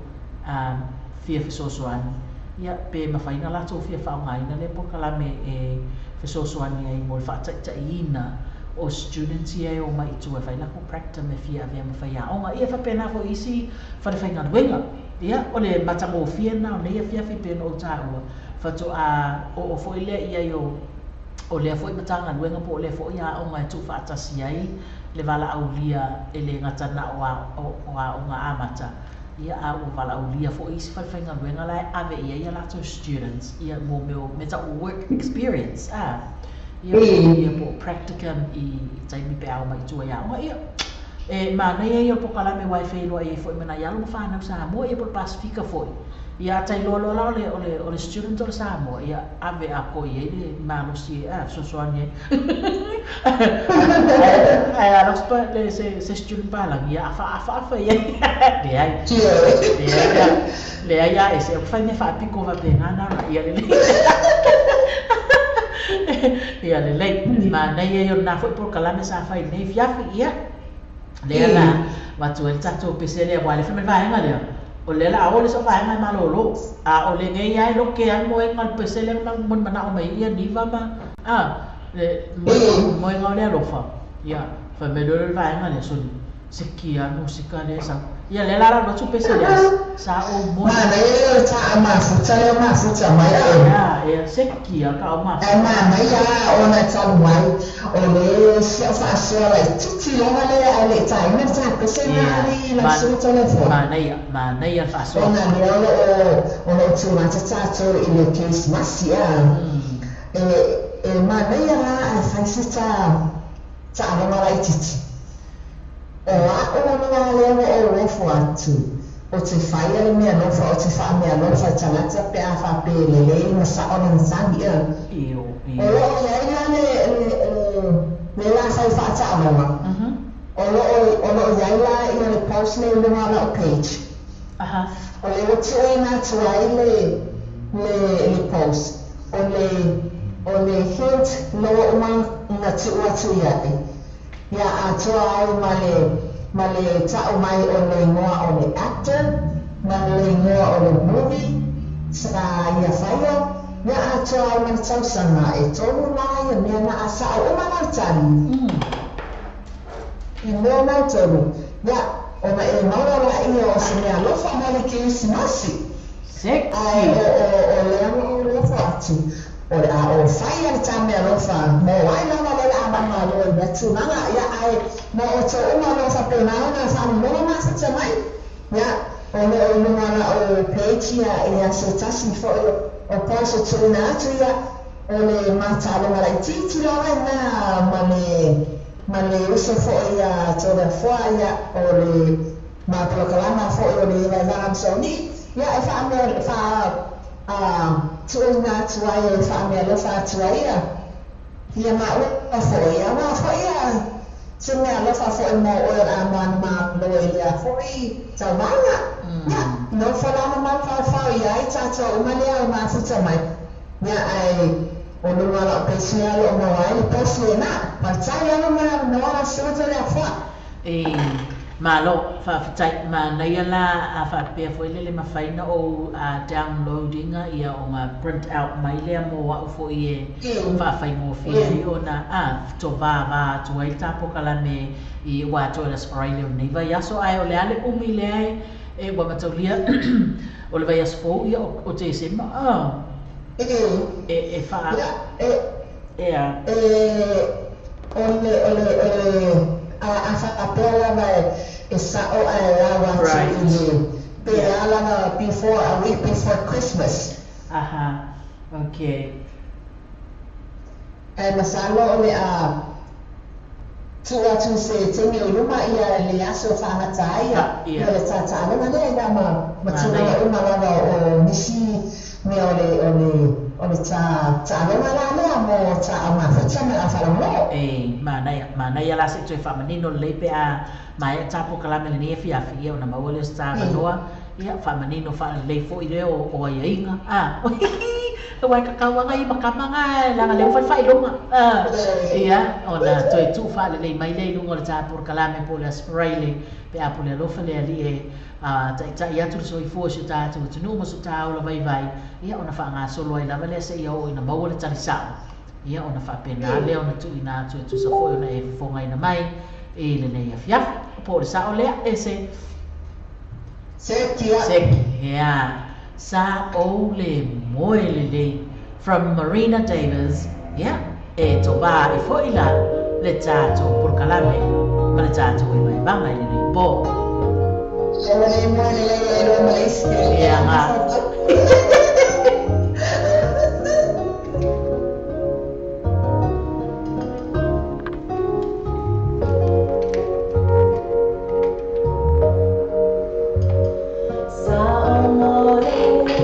B: fia fesoasoani, ia pe mafai ona latou fia faaaogaina lea polokalame e fesoasoani ai mo le faataitaiina o students ia e omai i tua e fai latou practicum e fia avea ma faiaoga. Ia e faapena foi i isi fale faigaluega. Ia, o le matagofie lena o lenei afiafi pei ona ou taua, faatoa oo foi lea i ai o o lea foi Matagaluega po o lea foi aoga e tuufaatasi ai le valaaulia e le gata na o aoga amata, ia a ua valaaulia foi isi falefaigaluega la e ave i ai a latou students ia mo mea o mea tau o work experience a, ia ia po o practicum i taimi pe a omai i tua i aoga. Ia, e manaia ia o le polokalame aua e feiloai ai foi ma nai alo ma fanau Samoa ia po o le Pasefika foi. Ia tai loa loa la o le student o le Samoa, ia ave a ko i le malosi a fesoasoani ai. Ae a lou le se student palangi, ia afaafa i ai. Leai. Leai. Leai a ese o fai me faapiko faapena na ia lelei. Ia lelei. Manaia ia o lena foi polokalame sa fai nei fiafi ia. Lea la avatu ai le tatou pese lea aua le fai mai le vaega lea. O lea la a oo le soo vaega e malolo. A o lenei lava e loke ai moega o le pese lea ma manao mai ai ia niva ma a le moega o le alofa. Ia fai mai loa lea o le vaega lea soni seki lava le musika lea e sau. Ia lea la alu atu pese lea sa ou moe.
C: Manaia le taa mafuta lea mafuta mai a.
B: Ia ia seki lava ka au mafuta.
C: Ae manaia ona e talu ai o le si au faasoa laitiiti lava lea ae le i taina le tapese na ali lau suka telefoni.
B: Manaia, manaia le faasoa.
C: Ona lea o lo o tulata tatou i le Kerisimasi a. E manaia la ae fai se taaloga laitiiti. O a'u lava lea ua ou ofo atu, ou te faia le mealofa, ou te faamealofa i tagata pe a faapea e lelei ma sa'o lana tagi a. O lo o i ai la le le la fai faataaloga, o lo o o lo o i ai la ia le post nei i luga o la'u page. O le ua tuuina atu ai le le le post, o le o le hint loa uma na tuu atu i ai. Ia atoa ai ma le ma le ta'u mai o le igoa o le actor ma le igoa o le movie sa ia faia, ia atoa ai ma le tausaga e tolu la ia mea na a sa'o uma lau tali. I mea mau tolu, ia ona e maua laia o se mea alofa mai le Kerisimasi. Ae o o o lea ua ou lofo atu, O le a o fai a le tā mealofa mo ai lava le a mamalo i mea tulaga ia ae mo outou uma o lo o faapena ona faalogologo mafuta mai ia o lo o i luga la o page ia ia se tasi foi o post o tuuina atu ia o le mataaloga laitiiti lava ina ma le ma le uso foi ia Toleafoa ia o le ma polokalama foi o le Vaevaga Masooni ia e faamea faa a tuuina atu ai e faamealofa atu ai ia ia maua foi aua foi ia se mealofa foi mo oe o le a manumalo i lea foi tauvaga. Ia, nofo la ma mafaufau i ai tatou uma lea o mafuta mai. Ia, ae o luga o lau pesi lea o lo o maua ai le posi lena. Faafetai lava mo le avanoa lau Susuga Toleafoa.
B: E Malo, faafetai. Manaia la a faapea foi le le mafai na ou download ina ia ona print out mai lea mo a'u foi e faafaigofie ai ona tovava atu ai le ta polokalame i ua atoa i le Aso Faraile o lenei vaiaso. Ae o le a le umi lea e ua mataulia o le vaiaso fou ia o Tesema e faa ea.
C: O le o le o le A a faapea lava e sa'o ae lau atu i le pe a lava before a week before Christmas.
B: Aha, okay.
C: Ae masalo o le a tuu atu se taimi o i luma ia le aso faagata ai ia le taataaloga lea ina ma ma tulaga uma lava o nisi mea o le o le O le taaloga la lea mo taao mafuta ma le aufaalogologo.
B: E manaia, manaia la seʻi toe faamanino lelei pe a maea polokalame lenei afiafi, ia ona maua lea o se avanoa, ia faamanino faalelei foi lea o aiaiga, a, aua e kakauaga ia ma kama ga leaga lea ua fai le faailoga, a, ia, ona toe tuu faalelei mai lea i luga o le polokalame po o le Aso Faraile pe a pule alofa le Alii e taitai atu le soifua o si o tatou atunuu ma so ta ola vaivai, ia ona faagasolo ai lava lea seia oo ina maua le tali sa'o, ia ona faapena lea ona tuuina atu e tusa foi ona e fofogaina mai i lenei afiafi. Po o le sa'o lea e se
C: Seki a.
B: Seki, ea. Sa ou le moe lelei. From Marina Davis, ia, e tovā ai foi la le tatou polokalame ma le tatou vaevaevaga i lenei pō.
C: Ua le moe lelei e lua ma le isi
B: Ia ga. Sa o moe.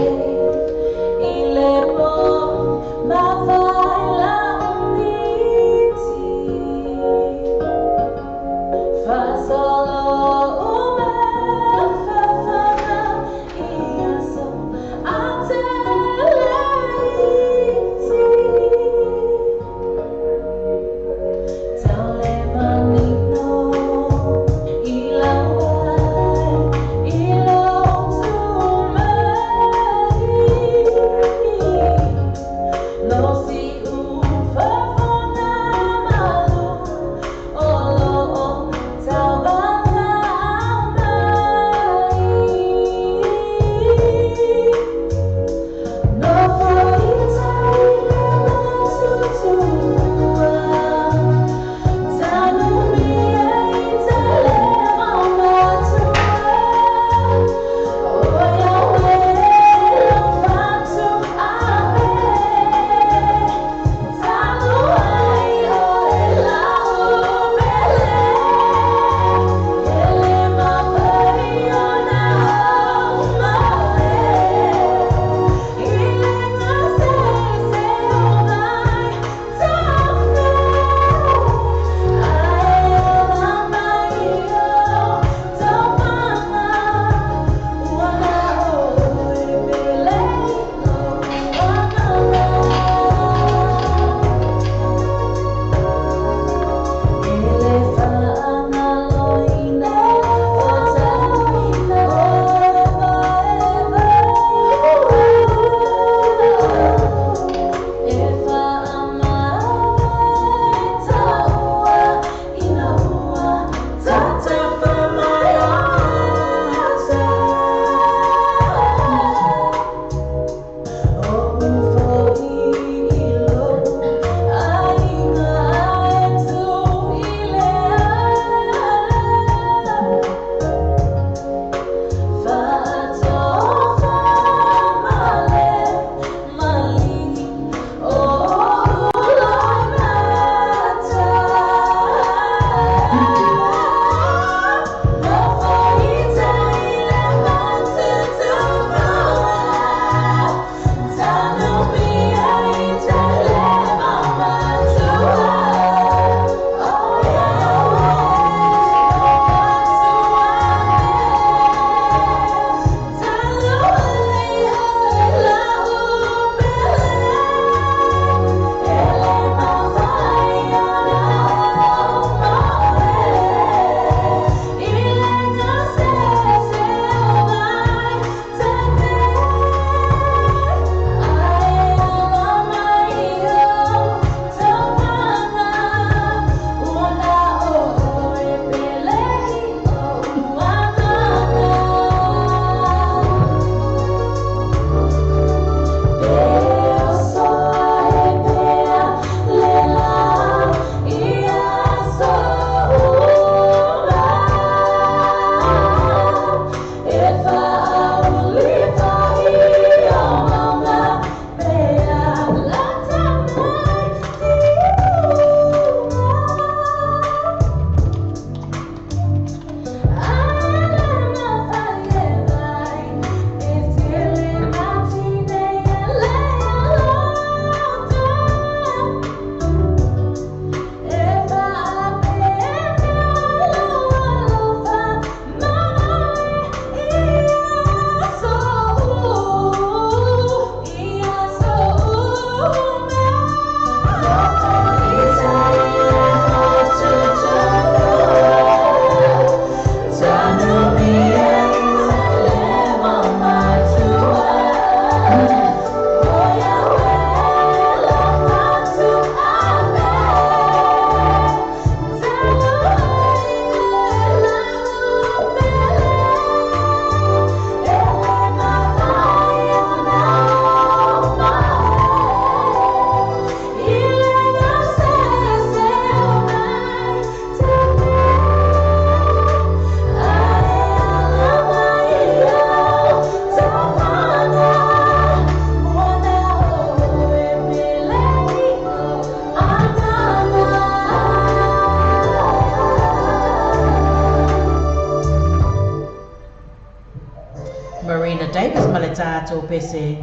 B: Marina Davis ma le tatou pese.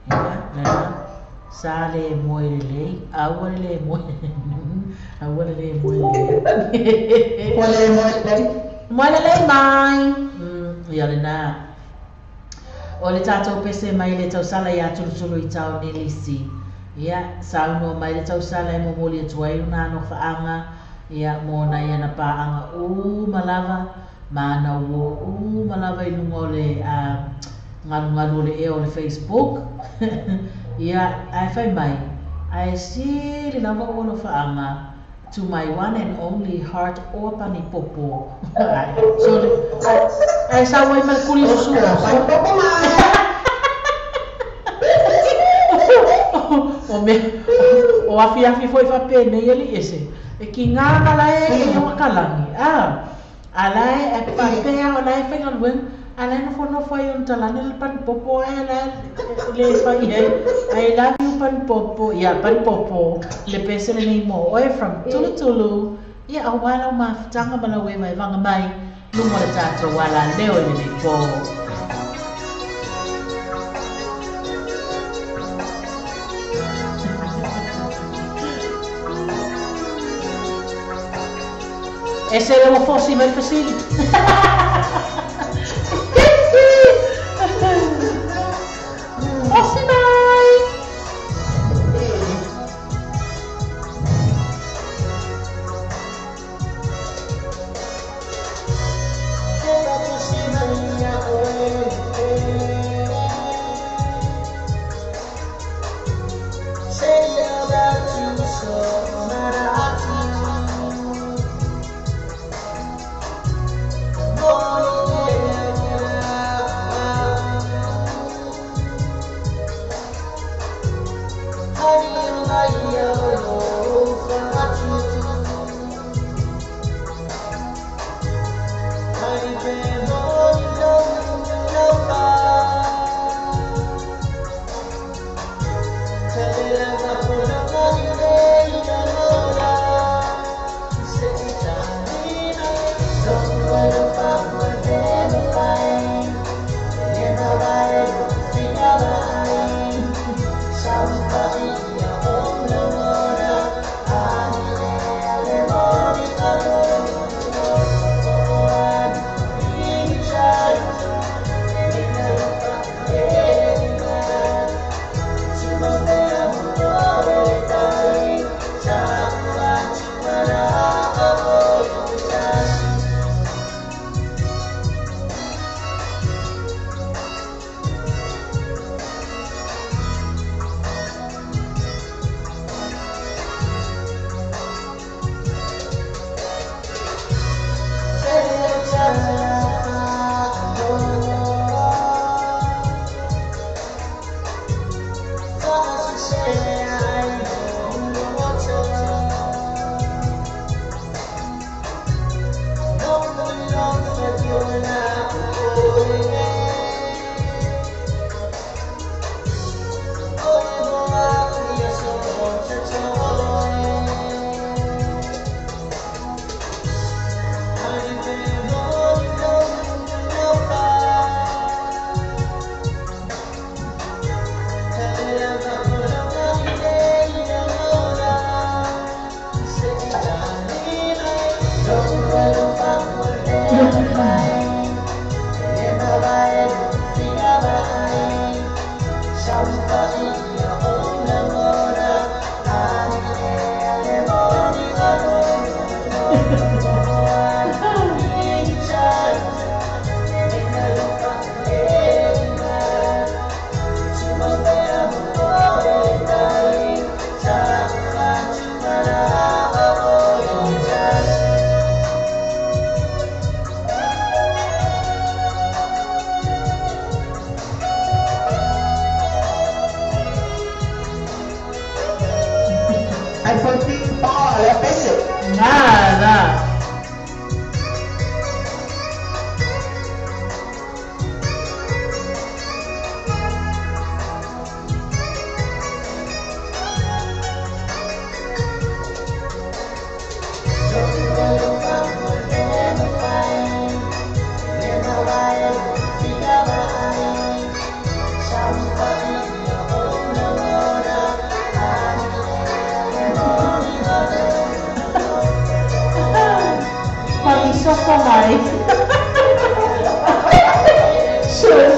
B: Ia, lena, sa le moe lelei, aua le le moe. Aua le lē moe lelei.
C: Ua lē moe lelei.
B: Moe lelei mai. Ia lenā. O le tatou pese mai le tausala iā Tulutulu i taone lisi. Ia, saunoa mai le tausala e momoli atu ai lona alofaaga, ia, mo nai ana paaga uma lava, ma ana uō uma lava i luga o le galugalu o le ea o le Facebook. Ia, ae fai mai, ae sili lava ou alofaaga to my one and only heart oa panipopo. Ae, sole, ae sau ai ma le kuli susu.
C: Panipopo mai!
B: O mea, o afiafi foi faapenei alii ese, e kigā ma lae e ioga kalagi, a, a lae e faapea o lae faigaluega, a lae nofonofo ai ona talani le panipopo ae lae le fai ai, I love you panipopo, ia panipopo, le pese lenei mo oe from Tulutulu, ia auā lau mafutaga ma lau evaevaga mai, luga o le tatou alaleo i lenei po. Ese le ua fosi mai le fesili. Fosi mai! Bye. Sure.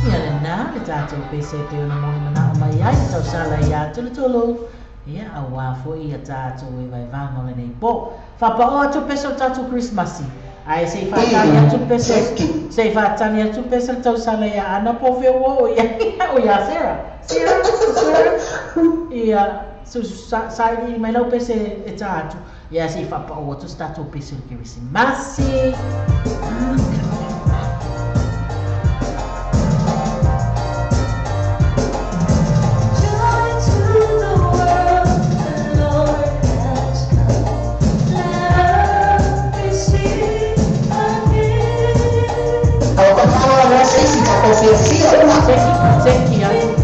B: Ia lena, le tatou pese e pei ona molimana o mai ai, tausala ia tulutulu. Ia, auā foi ia tatou e vaevaga o lenei po. Faapao atu pese o tatou Krismasi. Ae se i faatali atu pese, se i faatali atu pese le tausala ia Ana po o fea ua oo i ai, o ia Sarah. Sarah, Sarah. Ia, sailiili mai lau pese e ta atu. Ia, se i faapao atu se tatou pese o le Kerisimasi. Seki atu.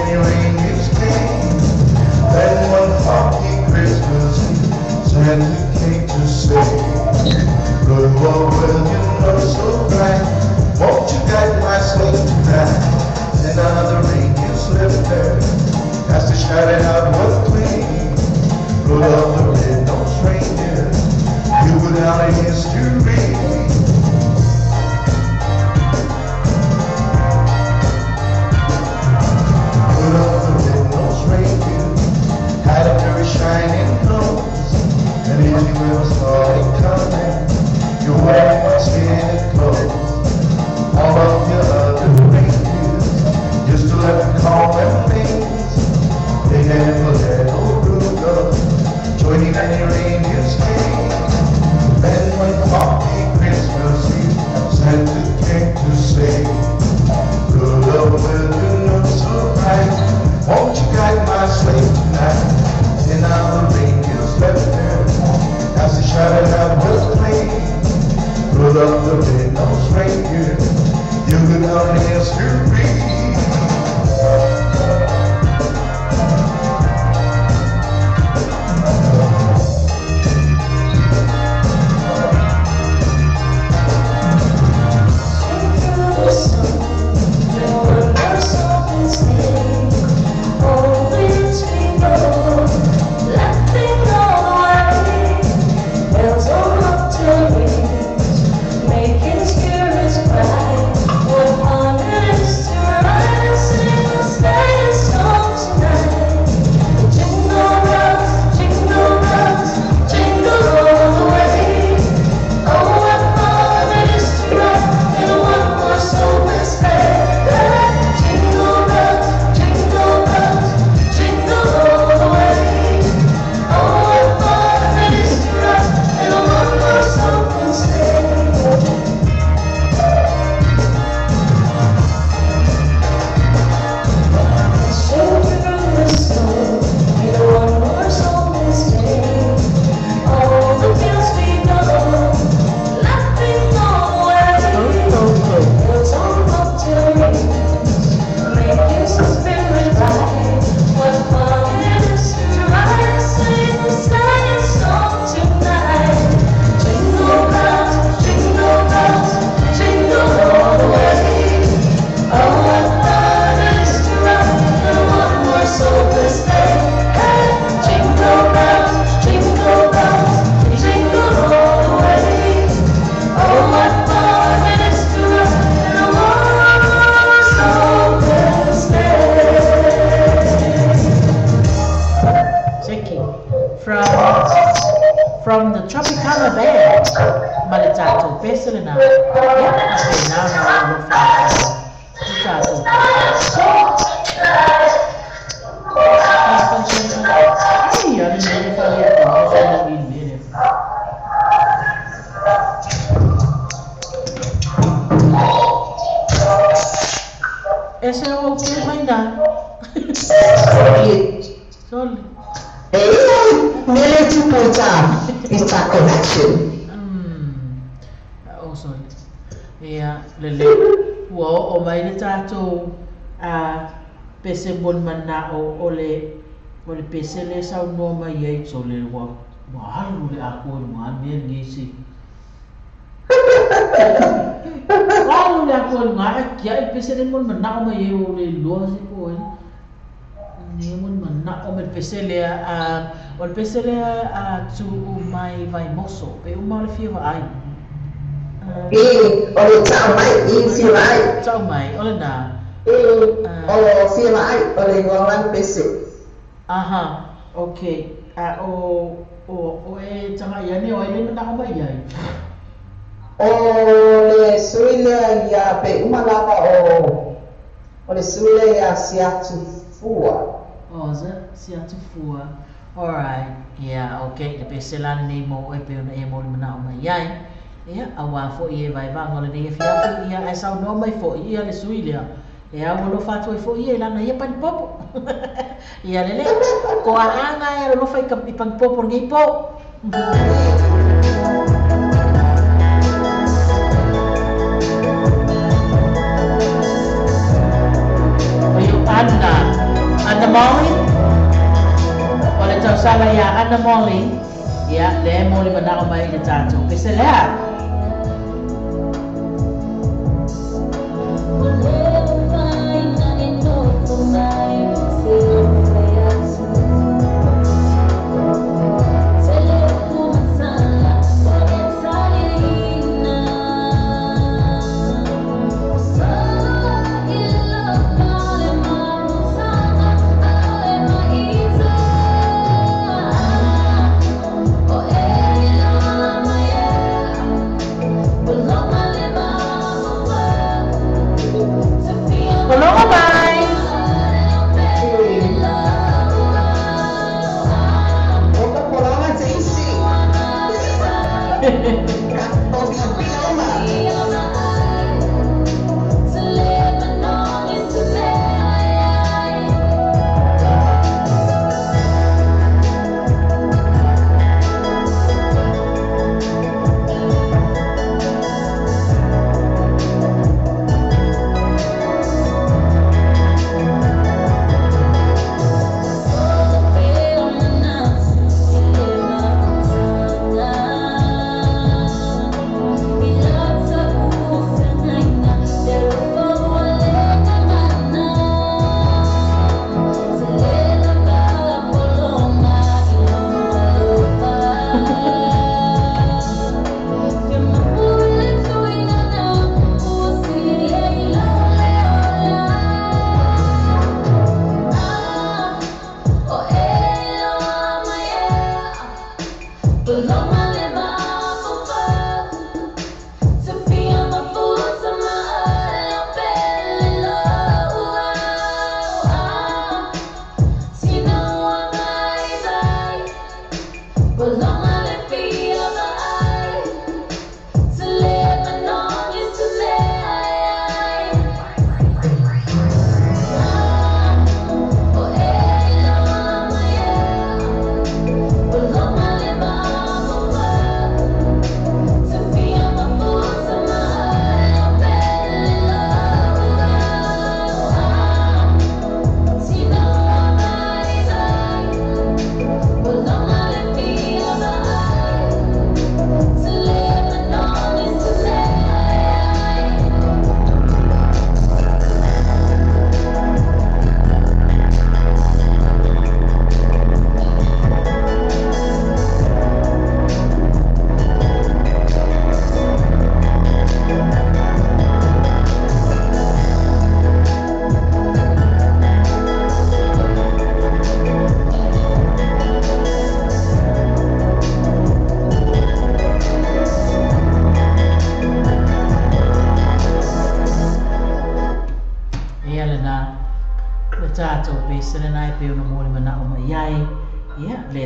D: many reindeers came. Then one foggy Christmas Eve, Santa came to say, Rudolph, with your nose so bright, won't you guide my sleigh tonight? And another reindeer slipped there as they shouted out with glee, Rudolph the red-nosed reindeer, you go down in history. Rudolph the red-nosed reindeer had a very shining nose, and if you ever saw it coming, you wouldn't see it close. All of the other reindeers used to let them call them names. They never let old Rudolph join in any reindeer's game. Then one foggy Christmas Eve, Santa came to say, Rudolph, with your nose so bright, won't you guide my sleigh tonight? And now the reindeers left there as they shouted out with glee, Rudolph the red-nosed reindeer, you go down in history.
G: Making spirits bright. What fun it is to ride and sing a sleigh song tonight. Jingle bells, jingle all the way. Oh, what fun it is to ride in a one-horse open sleigh. Jingle bells, jingle all the way. Oh, what fun it is to ride in a one-horse open sleigh. Shelter from the snow in a one-horse open sleigh. All the fields we go, laughing all the way. Bells on bobtail rings, making some spirit bright. What fun it is to ride and sing a sleigh song tonight. Jingle bells, jingle all the way. Oh, what fun it is to ride in a one-horse open sleigh. Hey, jingle bells, jingle all the way. Oh, what fun it is to ride in a one-horse open sleigh.
B: Thank you. From the Tropicana Band, Malitato Peselina. Yeah, okay, now now Tato. Ai, olha, eu falei aqui, Esse é o que vai dar. Sorry.
C: Nearly 2.0 is that connection.
B: Oh, sorry. Ia, lele. Ua o mai le tātou a pese mon mana o le pese le sau noa mai ai so le ua alu le akua lunga mea ngisi. Alu le akua lunga e kia i pese le mon mana o mai ai o le lua se po ai. Ni mon mana o me pese le a o le pese le a tu mai vai moso pe uma le fia ai.
C: E o le tau mai i fia ai.
B: Tau mai o le na.
C: E o fia ai o le ngolan pese.
B: Aha, okay. A o e tanga ia ne o e le mana o mai ai.
C: O le suile ia pe uma lava o le suile ia siatu fua.
B: Oh, is it? Siatu fua. All right. Yeah, okay. Le pese la nei mo e pe ona e mo le mana o mai ai. Ia, aua fo i e vai vanga le nei fiafi ia ai sau no mai fo ia le suile. E au lo fatu e fo ia lana ia pan popo. Ia lele ko anga e lo fai ka pan popo ngi po. Anna. Molly. O le tausala ia Ana Molly. Ia, le moli manao mai le tātou. Pese lea.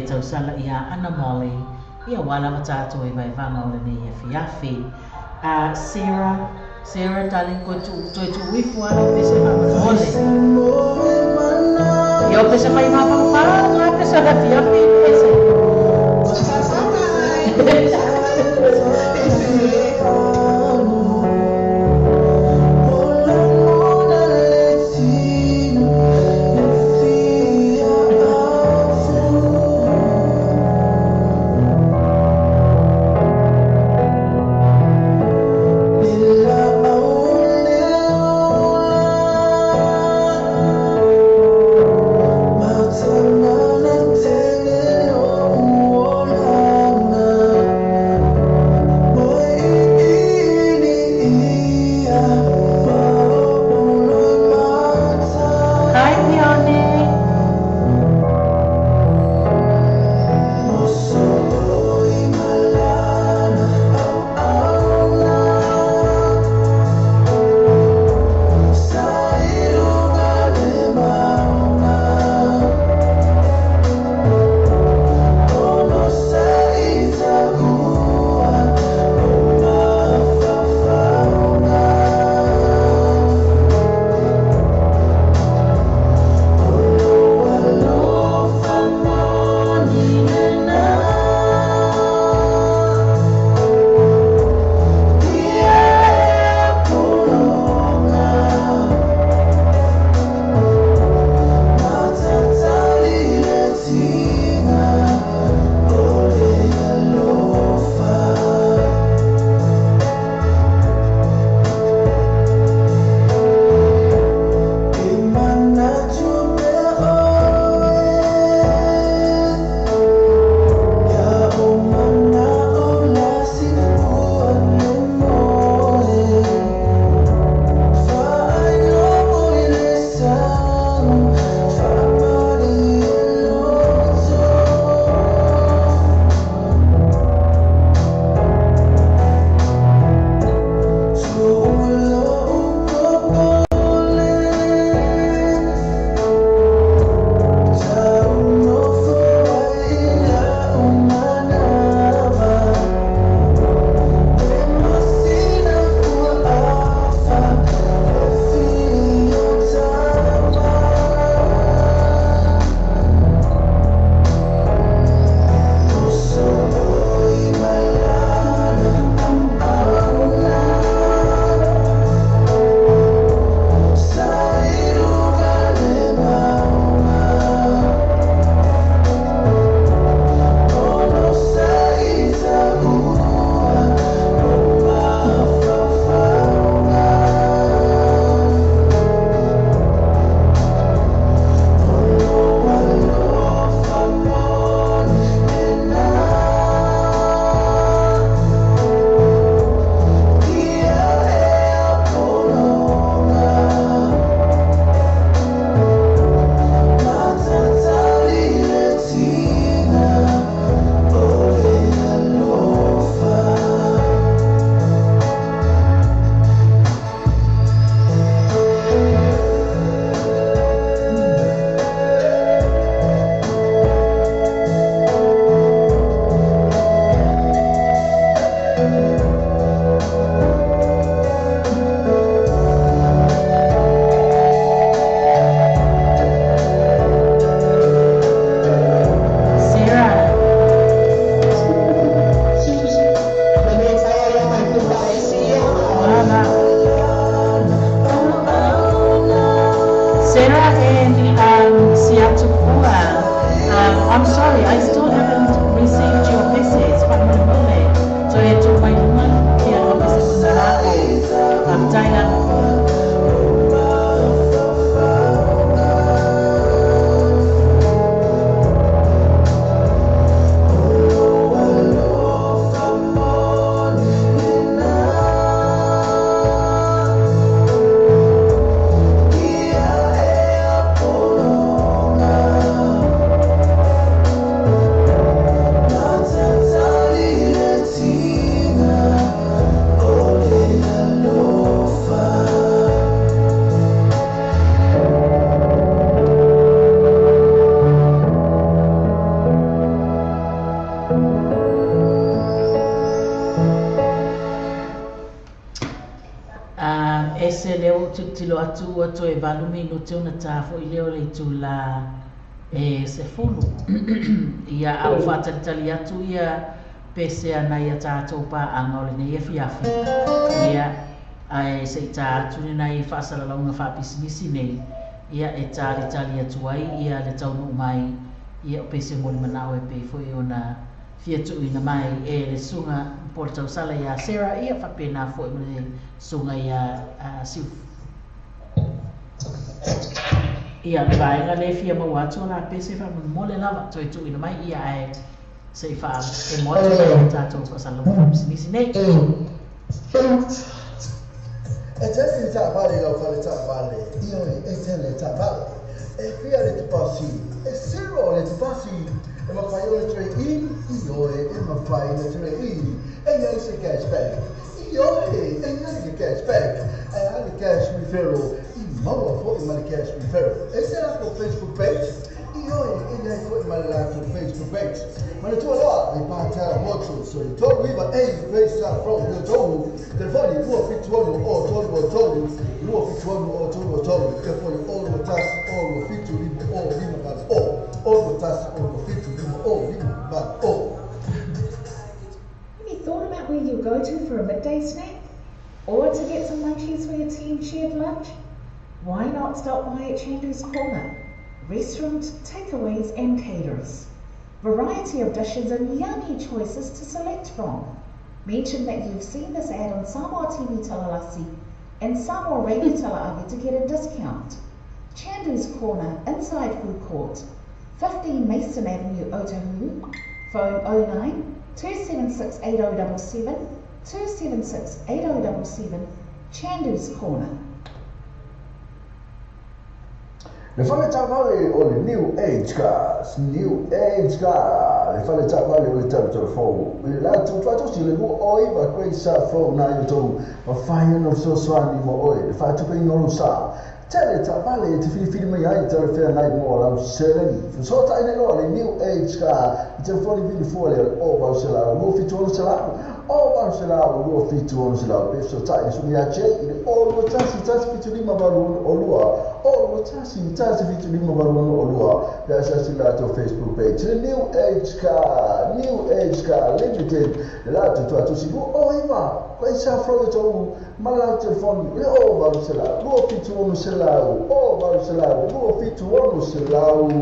B: Tausala ia Ana Molly, ia wala matato e vai vanga o lenei e fiafi. Sarah, darling, ko tu toi tu uifu ala pese whamanole. Ia o pese mai mapapa, ngā pese ha fiafi pese.
D: Oh,
B: atu ua toe 8 minute ona ta fo'i lea o le itulā e 10. Ia a ou faatalitali atu ia pese ana ia tatou paaga o lenei afiafi. Ia ae se i tā atu lenai faasalalauga faapisinisi nei, ia e talitali atu ai ia le taunuu mai ia o pese mo le manao e pei foi ona fia tuuina mai e le susuga po o le tausala ia Sarah, ia faapena foi ma le susuga ia Siufu. Ia le vaega lea e fia maua atu o la pese faamolemole lava toe tuuina mai ia ae se i faaemo atu i le tatou faasalalauga faapisinisi nei.
H: E tele le taavale i lau fale taavale, ioe, e tele le taavale. E fia le tupasi, e zero le tupasi. E mafai ona trade-in, ioe, e mafai ona trade-in. E i ai se cashback, ioe, e i ai le cashback. E a le cash referral, i maua foi ma le cash referral. E se latou Facebook page, ioe, e i ai foi ma le latou Facebook page. Manatua loa le Pātara Motors, o le 39A Grace From le tou telefoni 276 o 33 276 o 33 e foi o 21 o 7 5 o 5 8 o 1 o 7 5 o 5 8 o.
A: Have you thought about where you'll go to for a midday snack? Or to get some munchies for your team shared lunch? Why not stop by at Chandu's Corner? Restaurant, takeaways and caterers. Variety of dishes and yummy choices to select from. Mention that you've seen this ad on Samoa TV Talalasi and Samoa Radio Tala'ave to get a discount. Chandu's Corner, inside Food Court, 15 Mason Avenue, Otahuhu. Phone 09 276 8077 276 8077. Chandu's Corner.
H: Le fale taavale o le New Age Cars, New Age Car, le fale taavale o le talatala fou. I le latou tuatosi le 29 Grace Flow na i outou, mafai ona fesoasoani mo oe, le faatupeina o lou sa. Tele taavale e te filifili mai ai talafeagai mo lau seleni. Fesoatai nei loa le New Age Car, i telefoni vili fua lea o le 800 276 800 276. Pe fesoatai le susuga ia Jay i le 0 21 1 75 8 2 o 1 1 7 5 8 2 pe asiasi le latou Facebook page le New Age Car, New Age Car Limited, le latou tuatusi 29 Grace Flow tou ma le latou telefoni le 0800 276 0800 276.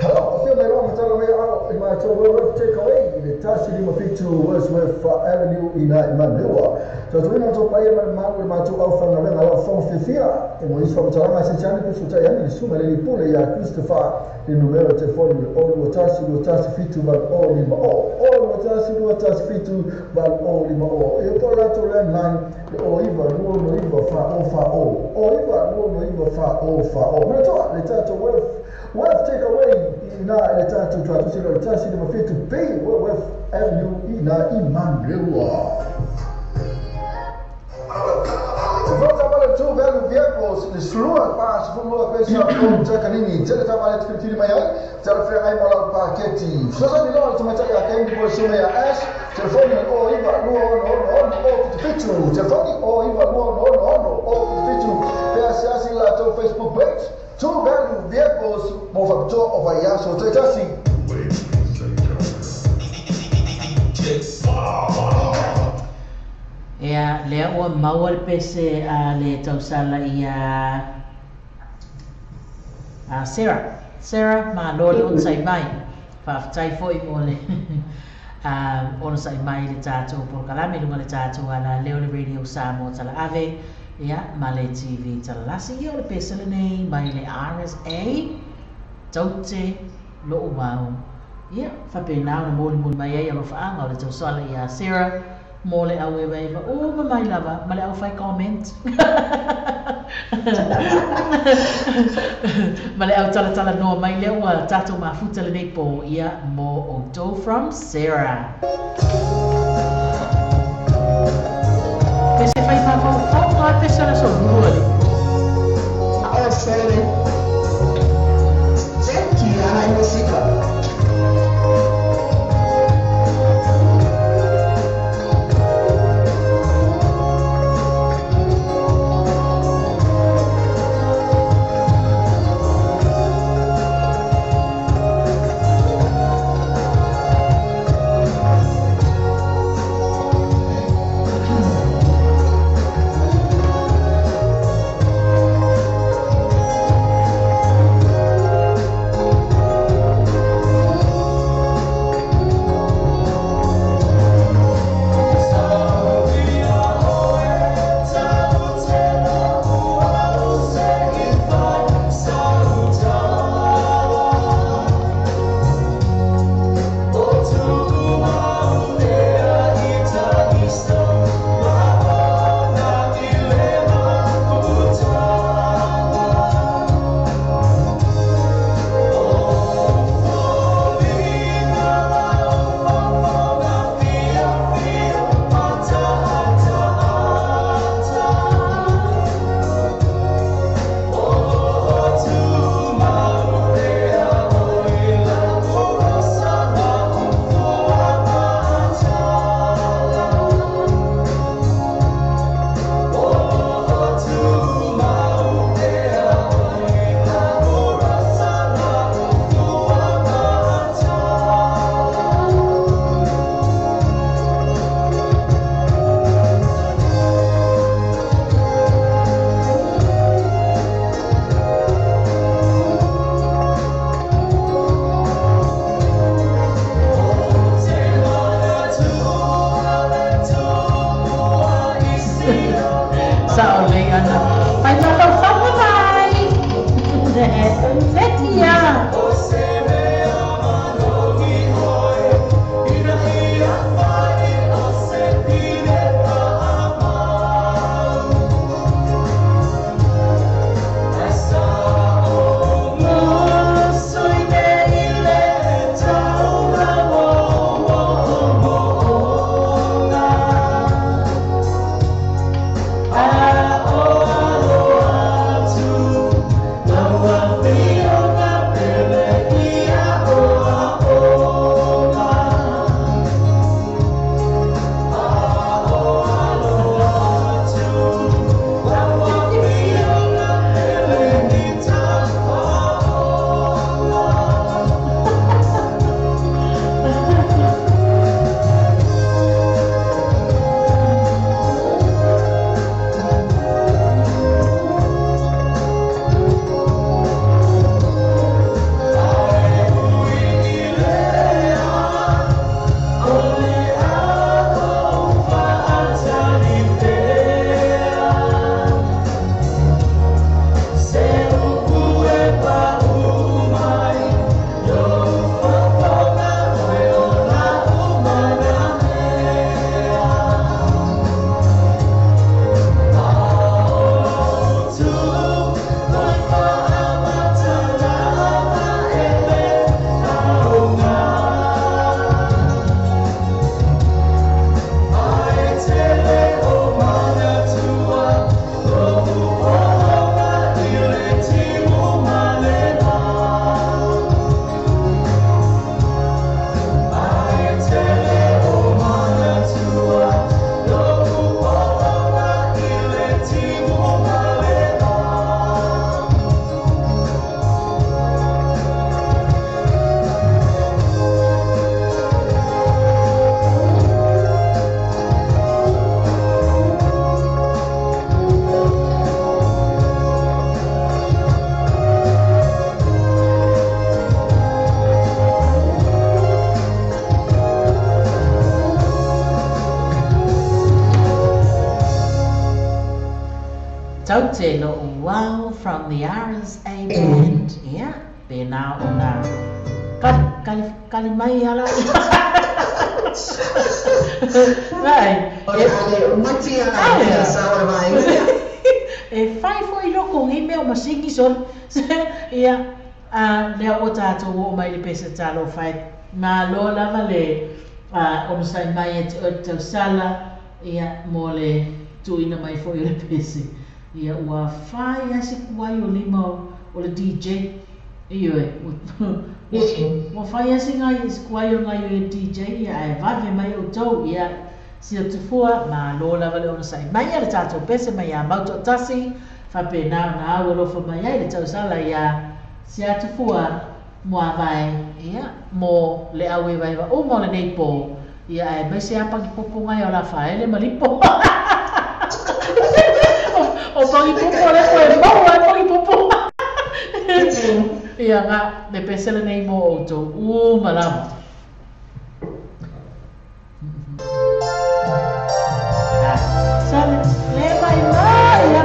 H: Hello, afio mai loa matala mai ao i matou Wordsworth Takeaway i le 157 Wordsworth Avenue i nai Manewa. Tautuina o tau paia ma le malu i le matou aufaigaluega lau fono fiafia. E mo nisi faamatalaga se ane pe fesoatai ane le susuga le Lipule ia Christopher le numera o telefoni le 0 21 21 7 8 0 5 0 0 21 21 7 8 0 5 0. E po le latou landline le 09 2 9 4 0 4 0 09 2 9 4 0 4 0. Manatua le tatou Worth Takeaway i ina i le tatou tuatusi le 157 B Worth Avenue i ina i Manurewa. Volta para tu velho vehicles le slua pa se fumua pesa ko takanini tele tavale te filifili mai ai tele feagai mo lau paketi. Fesoasoani loa le tamaitai a Keini po o le susuga ia Ash telefoni o 9 2 6 6 6 7 7 telefoni o 9 2 6 6 6 7 pe asiasi le latou Facebook page Two Value Vehicles mo faapitoa o vaiaso taitasi.
B: Ea, lea ua maua le pese a le tausala ia a Sarah. Sarah, malo le onosai mai. Faafetai foi mo le onosai mai i le tatou polokalame i luga o le tatou ala leo le Radio Samoa Talaave, ia, ma le TV Talalasi. Ia, o le pese lenei mai le RSA, taute lou mau. Ia, faapena ona molimoli mai ai alofaaga o le tausala ia Sarah mo le auevaeva uma mai lava ma le au fai comment ma le au talatala noa mai lea ua tatou mafuta lenei po ia mo outou from Sarah. Pese fai mafaufauga ai pese o le aso lua le.
C: O sele. Thank you, ana i musika.
B: Taute lo wow from the RSA band. Yeah, be now ona. Kali mai ala. Right.
C: O mati ala sa ora mai.
B: E fai foi loko ngi mea o masingi sol. Ia a lea o tātou o mai le pese talo fai. Ma lo lava le o masai mai e te tausala ia mo le tuina mai foi o le pese. Ia ua fai ase kuai o lima o le DJ. Iyo e. Ua fai ase ngai kuai o ngai o le DJ ia ae vave mai o tau ia sia tufua ma lo lava le ona sai mai le tātou pese mai a mauto tasi whape nā na au alofa mai ai le tausala ia sia tufua mua vai ia mo le au e vai o mo le nei po ia ae mai se apangi popo ngai o la whaele malipo. O pangi popo le koe mau ai pangi popo. Ia ngā me pesele nei mo o tau u malama. Sabe, le mai mai ia.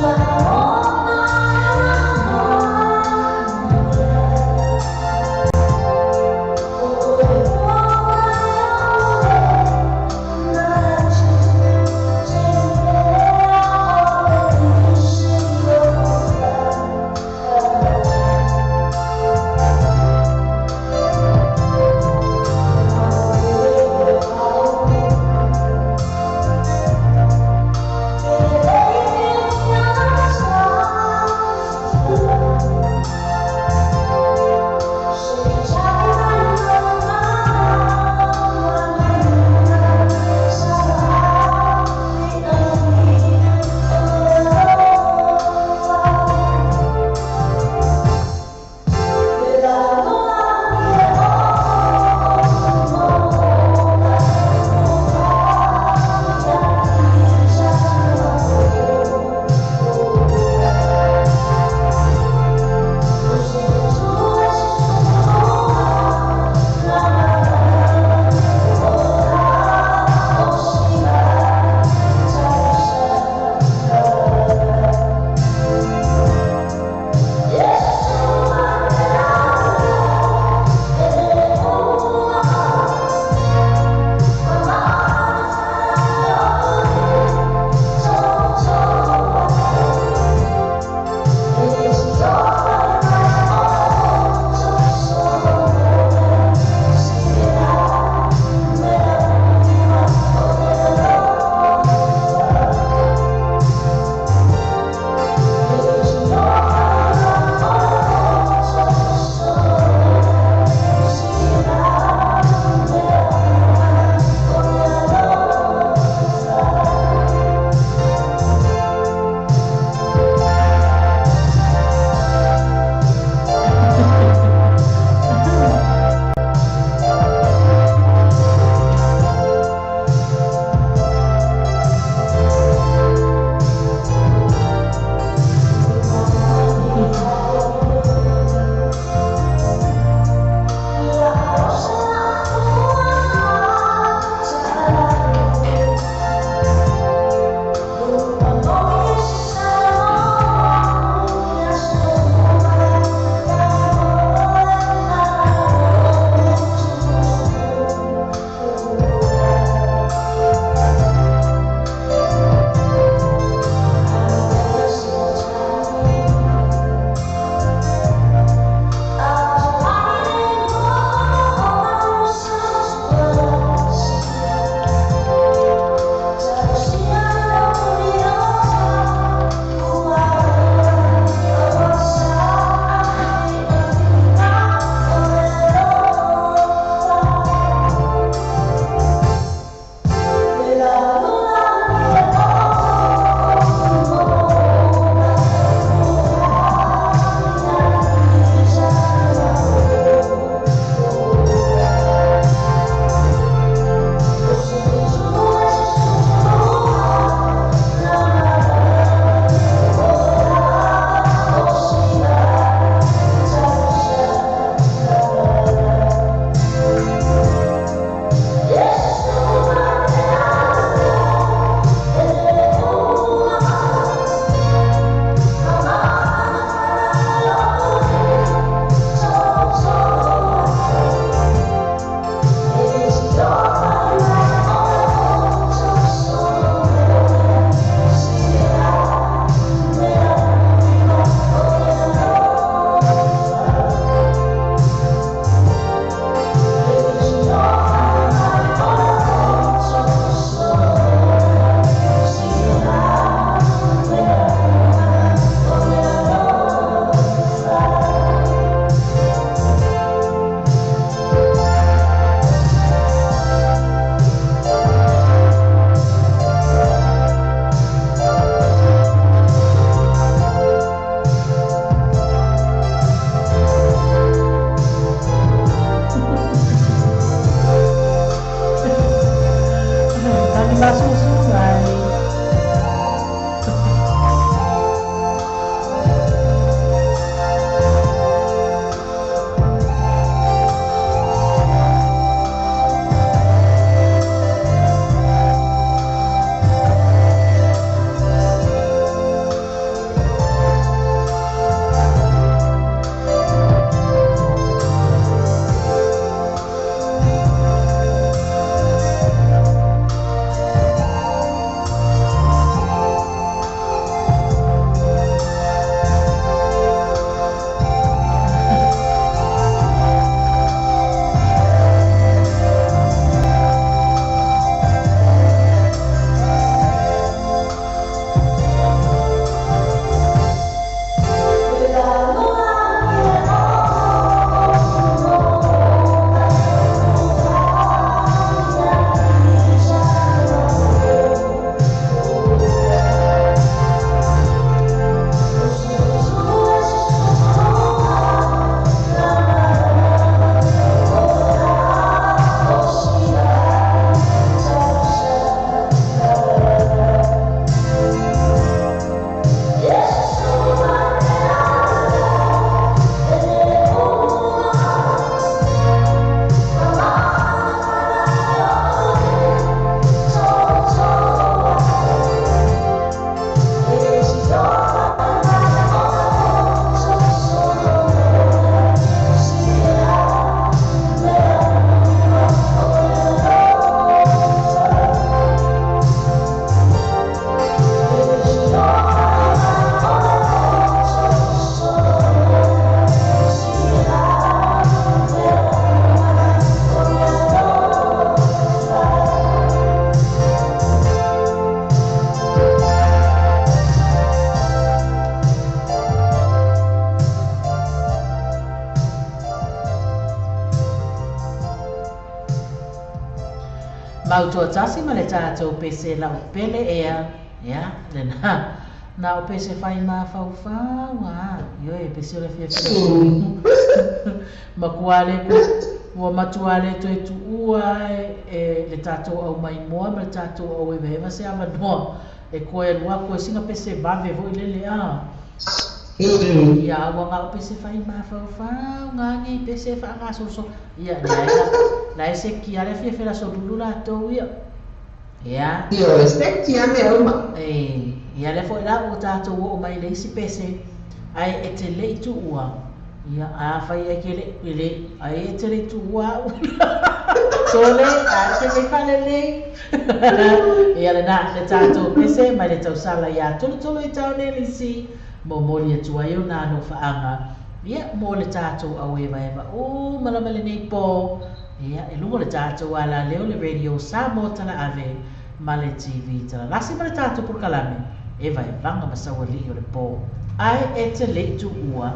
G: La
B: Mautoatasi ma le tatou pese laupele ea, ia lena na o pese fai mafaufau a ioe pese o le fiafia matua le ua matua le toe tuua e le tatou au maimoa ma le tatou au evaeva se avanoa e koe alu aku e singa pese vave foi lele a. Ia ua gao pese fai mafaufau gagi pese faagasoso ia leai la e sekia le fiafia le aso lulu latou ia. Ia.
C: Ioe, sekia mea uma.
B: E ia lea foi la ua tatou oo mai le isi pese ae e te le i tuua. Ia afai e ke le le ai e te le i tuua au. Sole a te mei faalelei. Ia lena le tatou pese mai le tausala ia tolotolo i taone lisi momoli atu ai ona alofaaga ia mo le tatou auevaeva uma lava lenei po. Ia e luga o le tatou alaleo le radio Samoa Talaave ma le TV Talalasi ma le tatou polokalame e vaevaga ma saualii o le po ae e te le i tuua.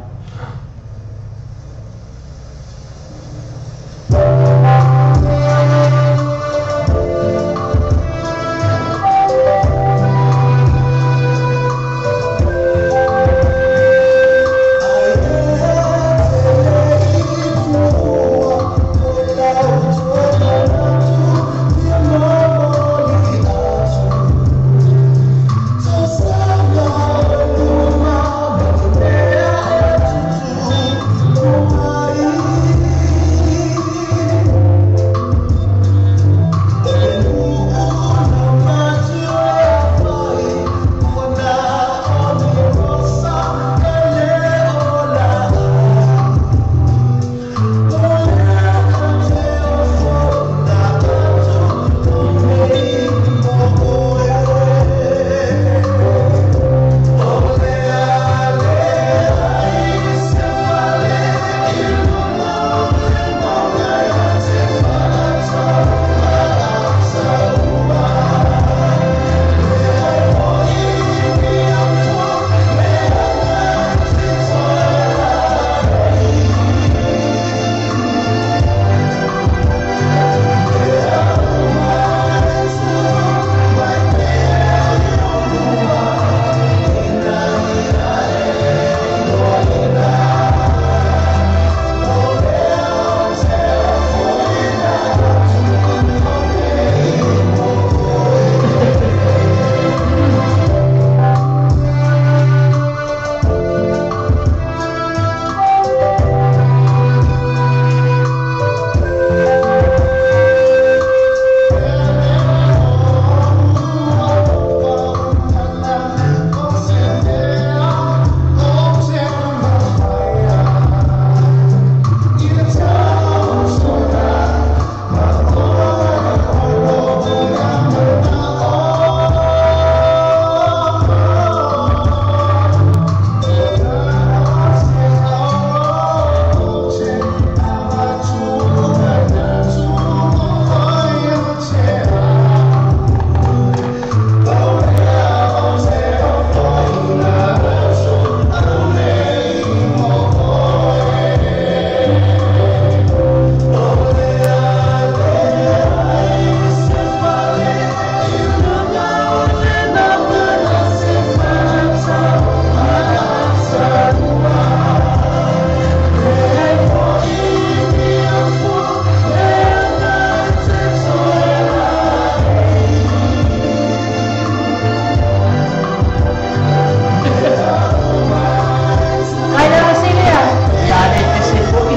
B: Ai lava Silia. Ia le pese foi.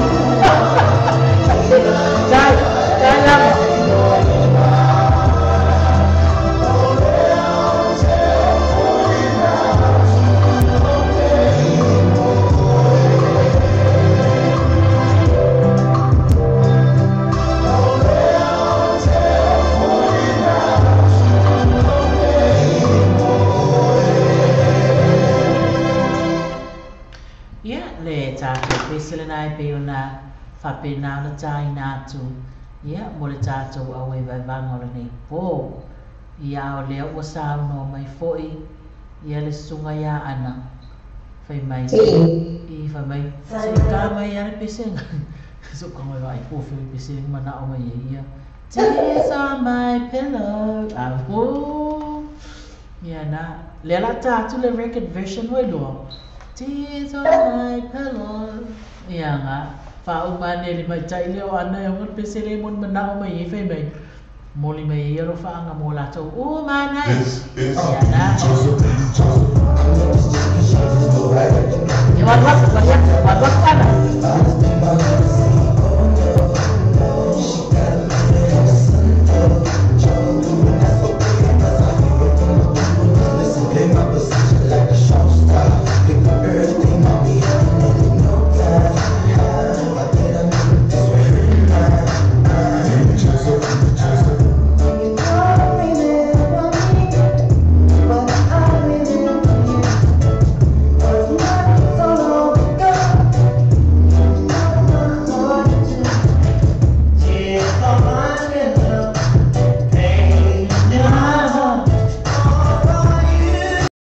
B: Tai, tai lava. Ia le tatou pese lena e pei ona faapena ona taina atu ia mo le tatou auevaevaga o lenei po. Ia o lea ua saunoa mai foi ia le susuga ia Ana fai mai i fai mai se i ta mai ia le pesega. So ka mai vai po fe pese manao mai e ia. Tears on my pillow. Ahu. Ia na. Lea la tā atu le record version ua iloa. Tears on my pillow. Ia nga. Faauma ane le tamaitai lea o Ana e oga le pese lea e moni manao mai ai fai mai. Moli mai ai alofaaga mo latou uma ana e. Ia na.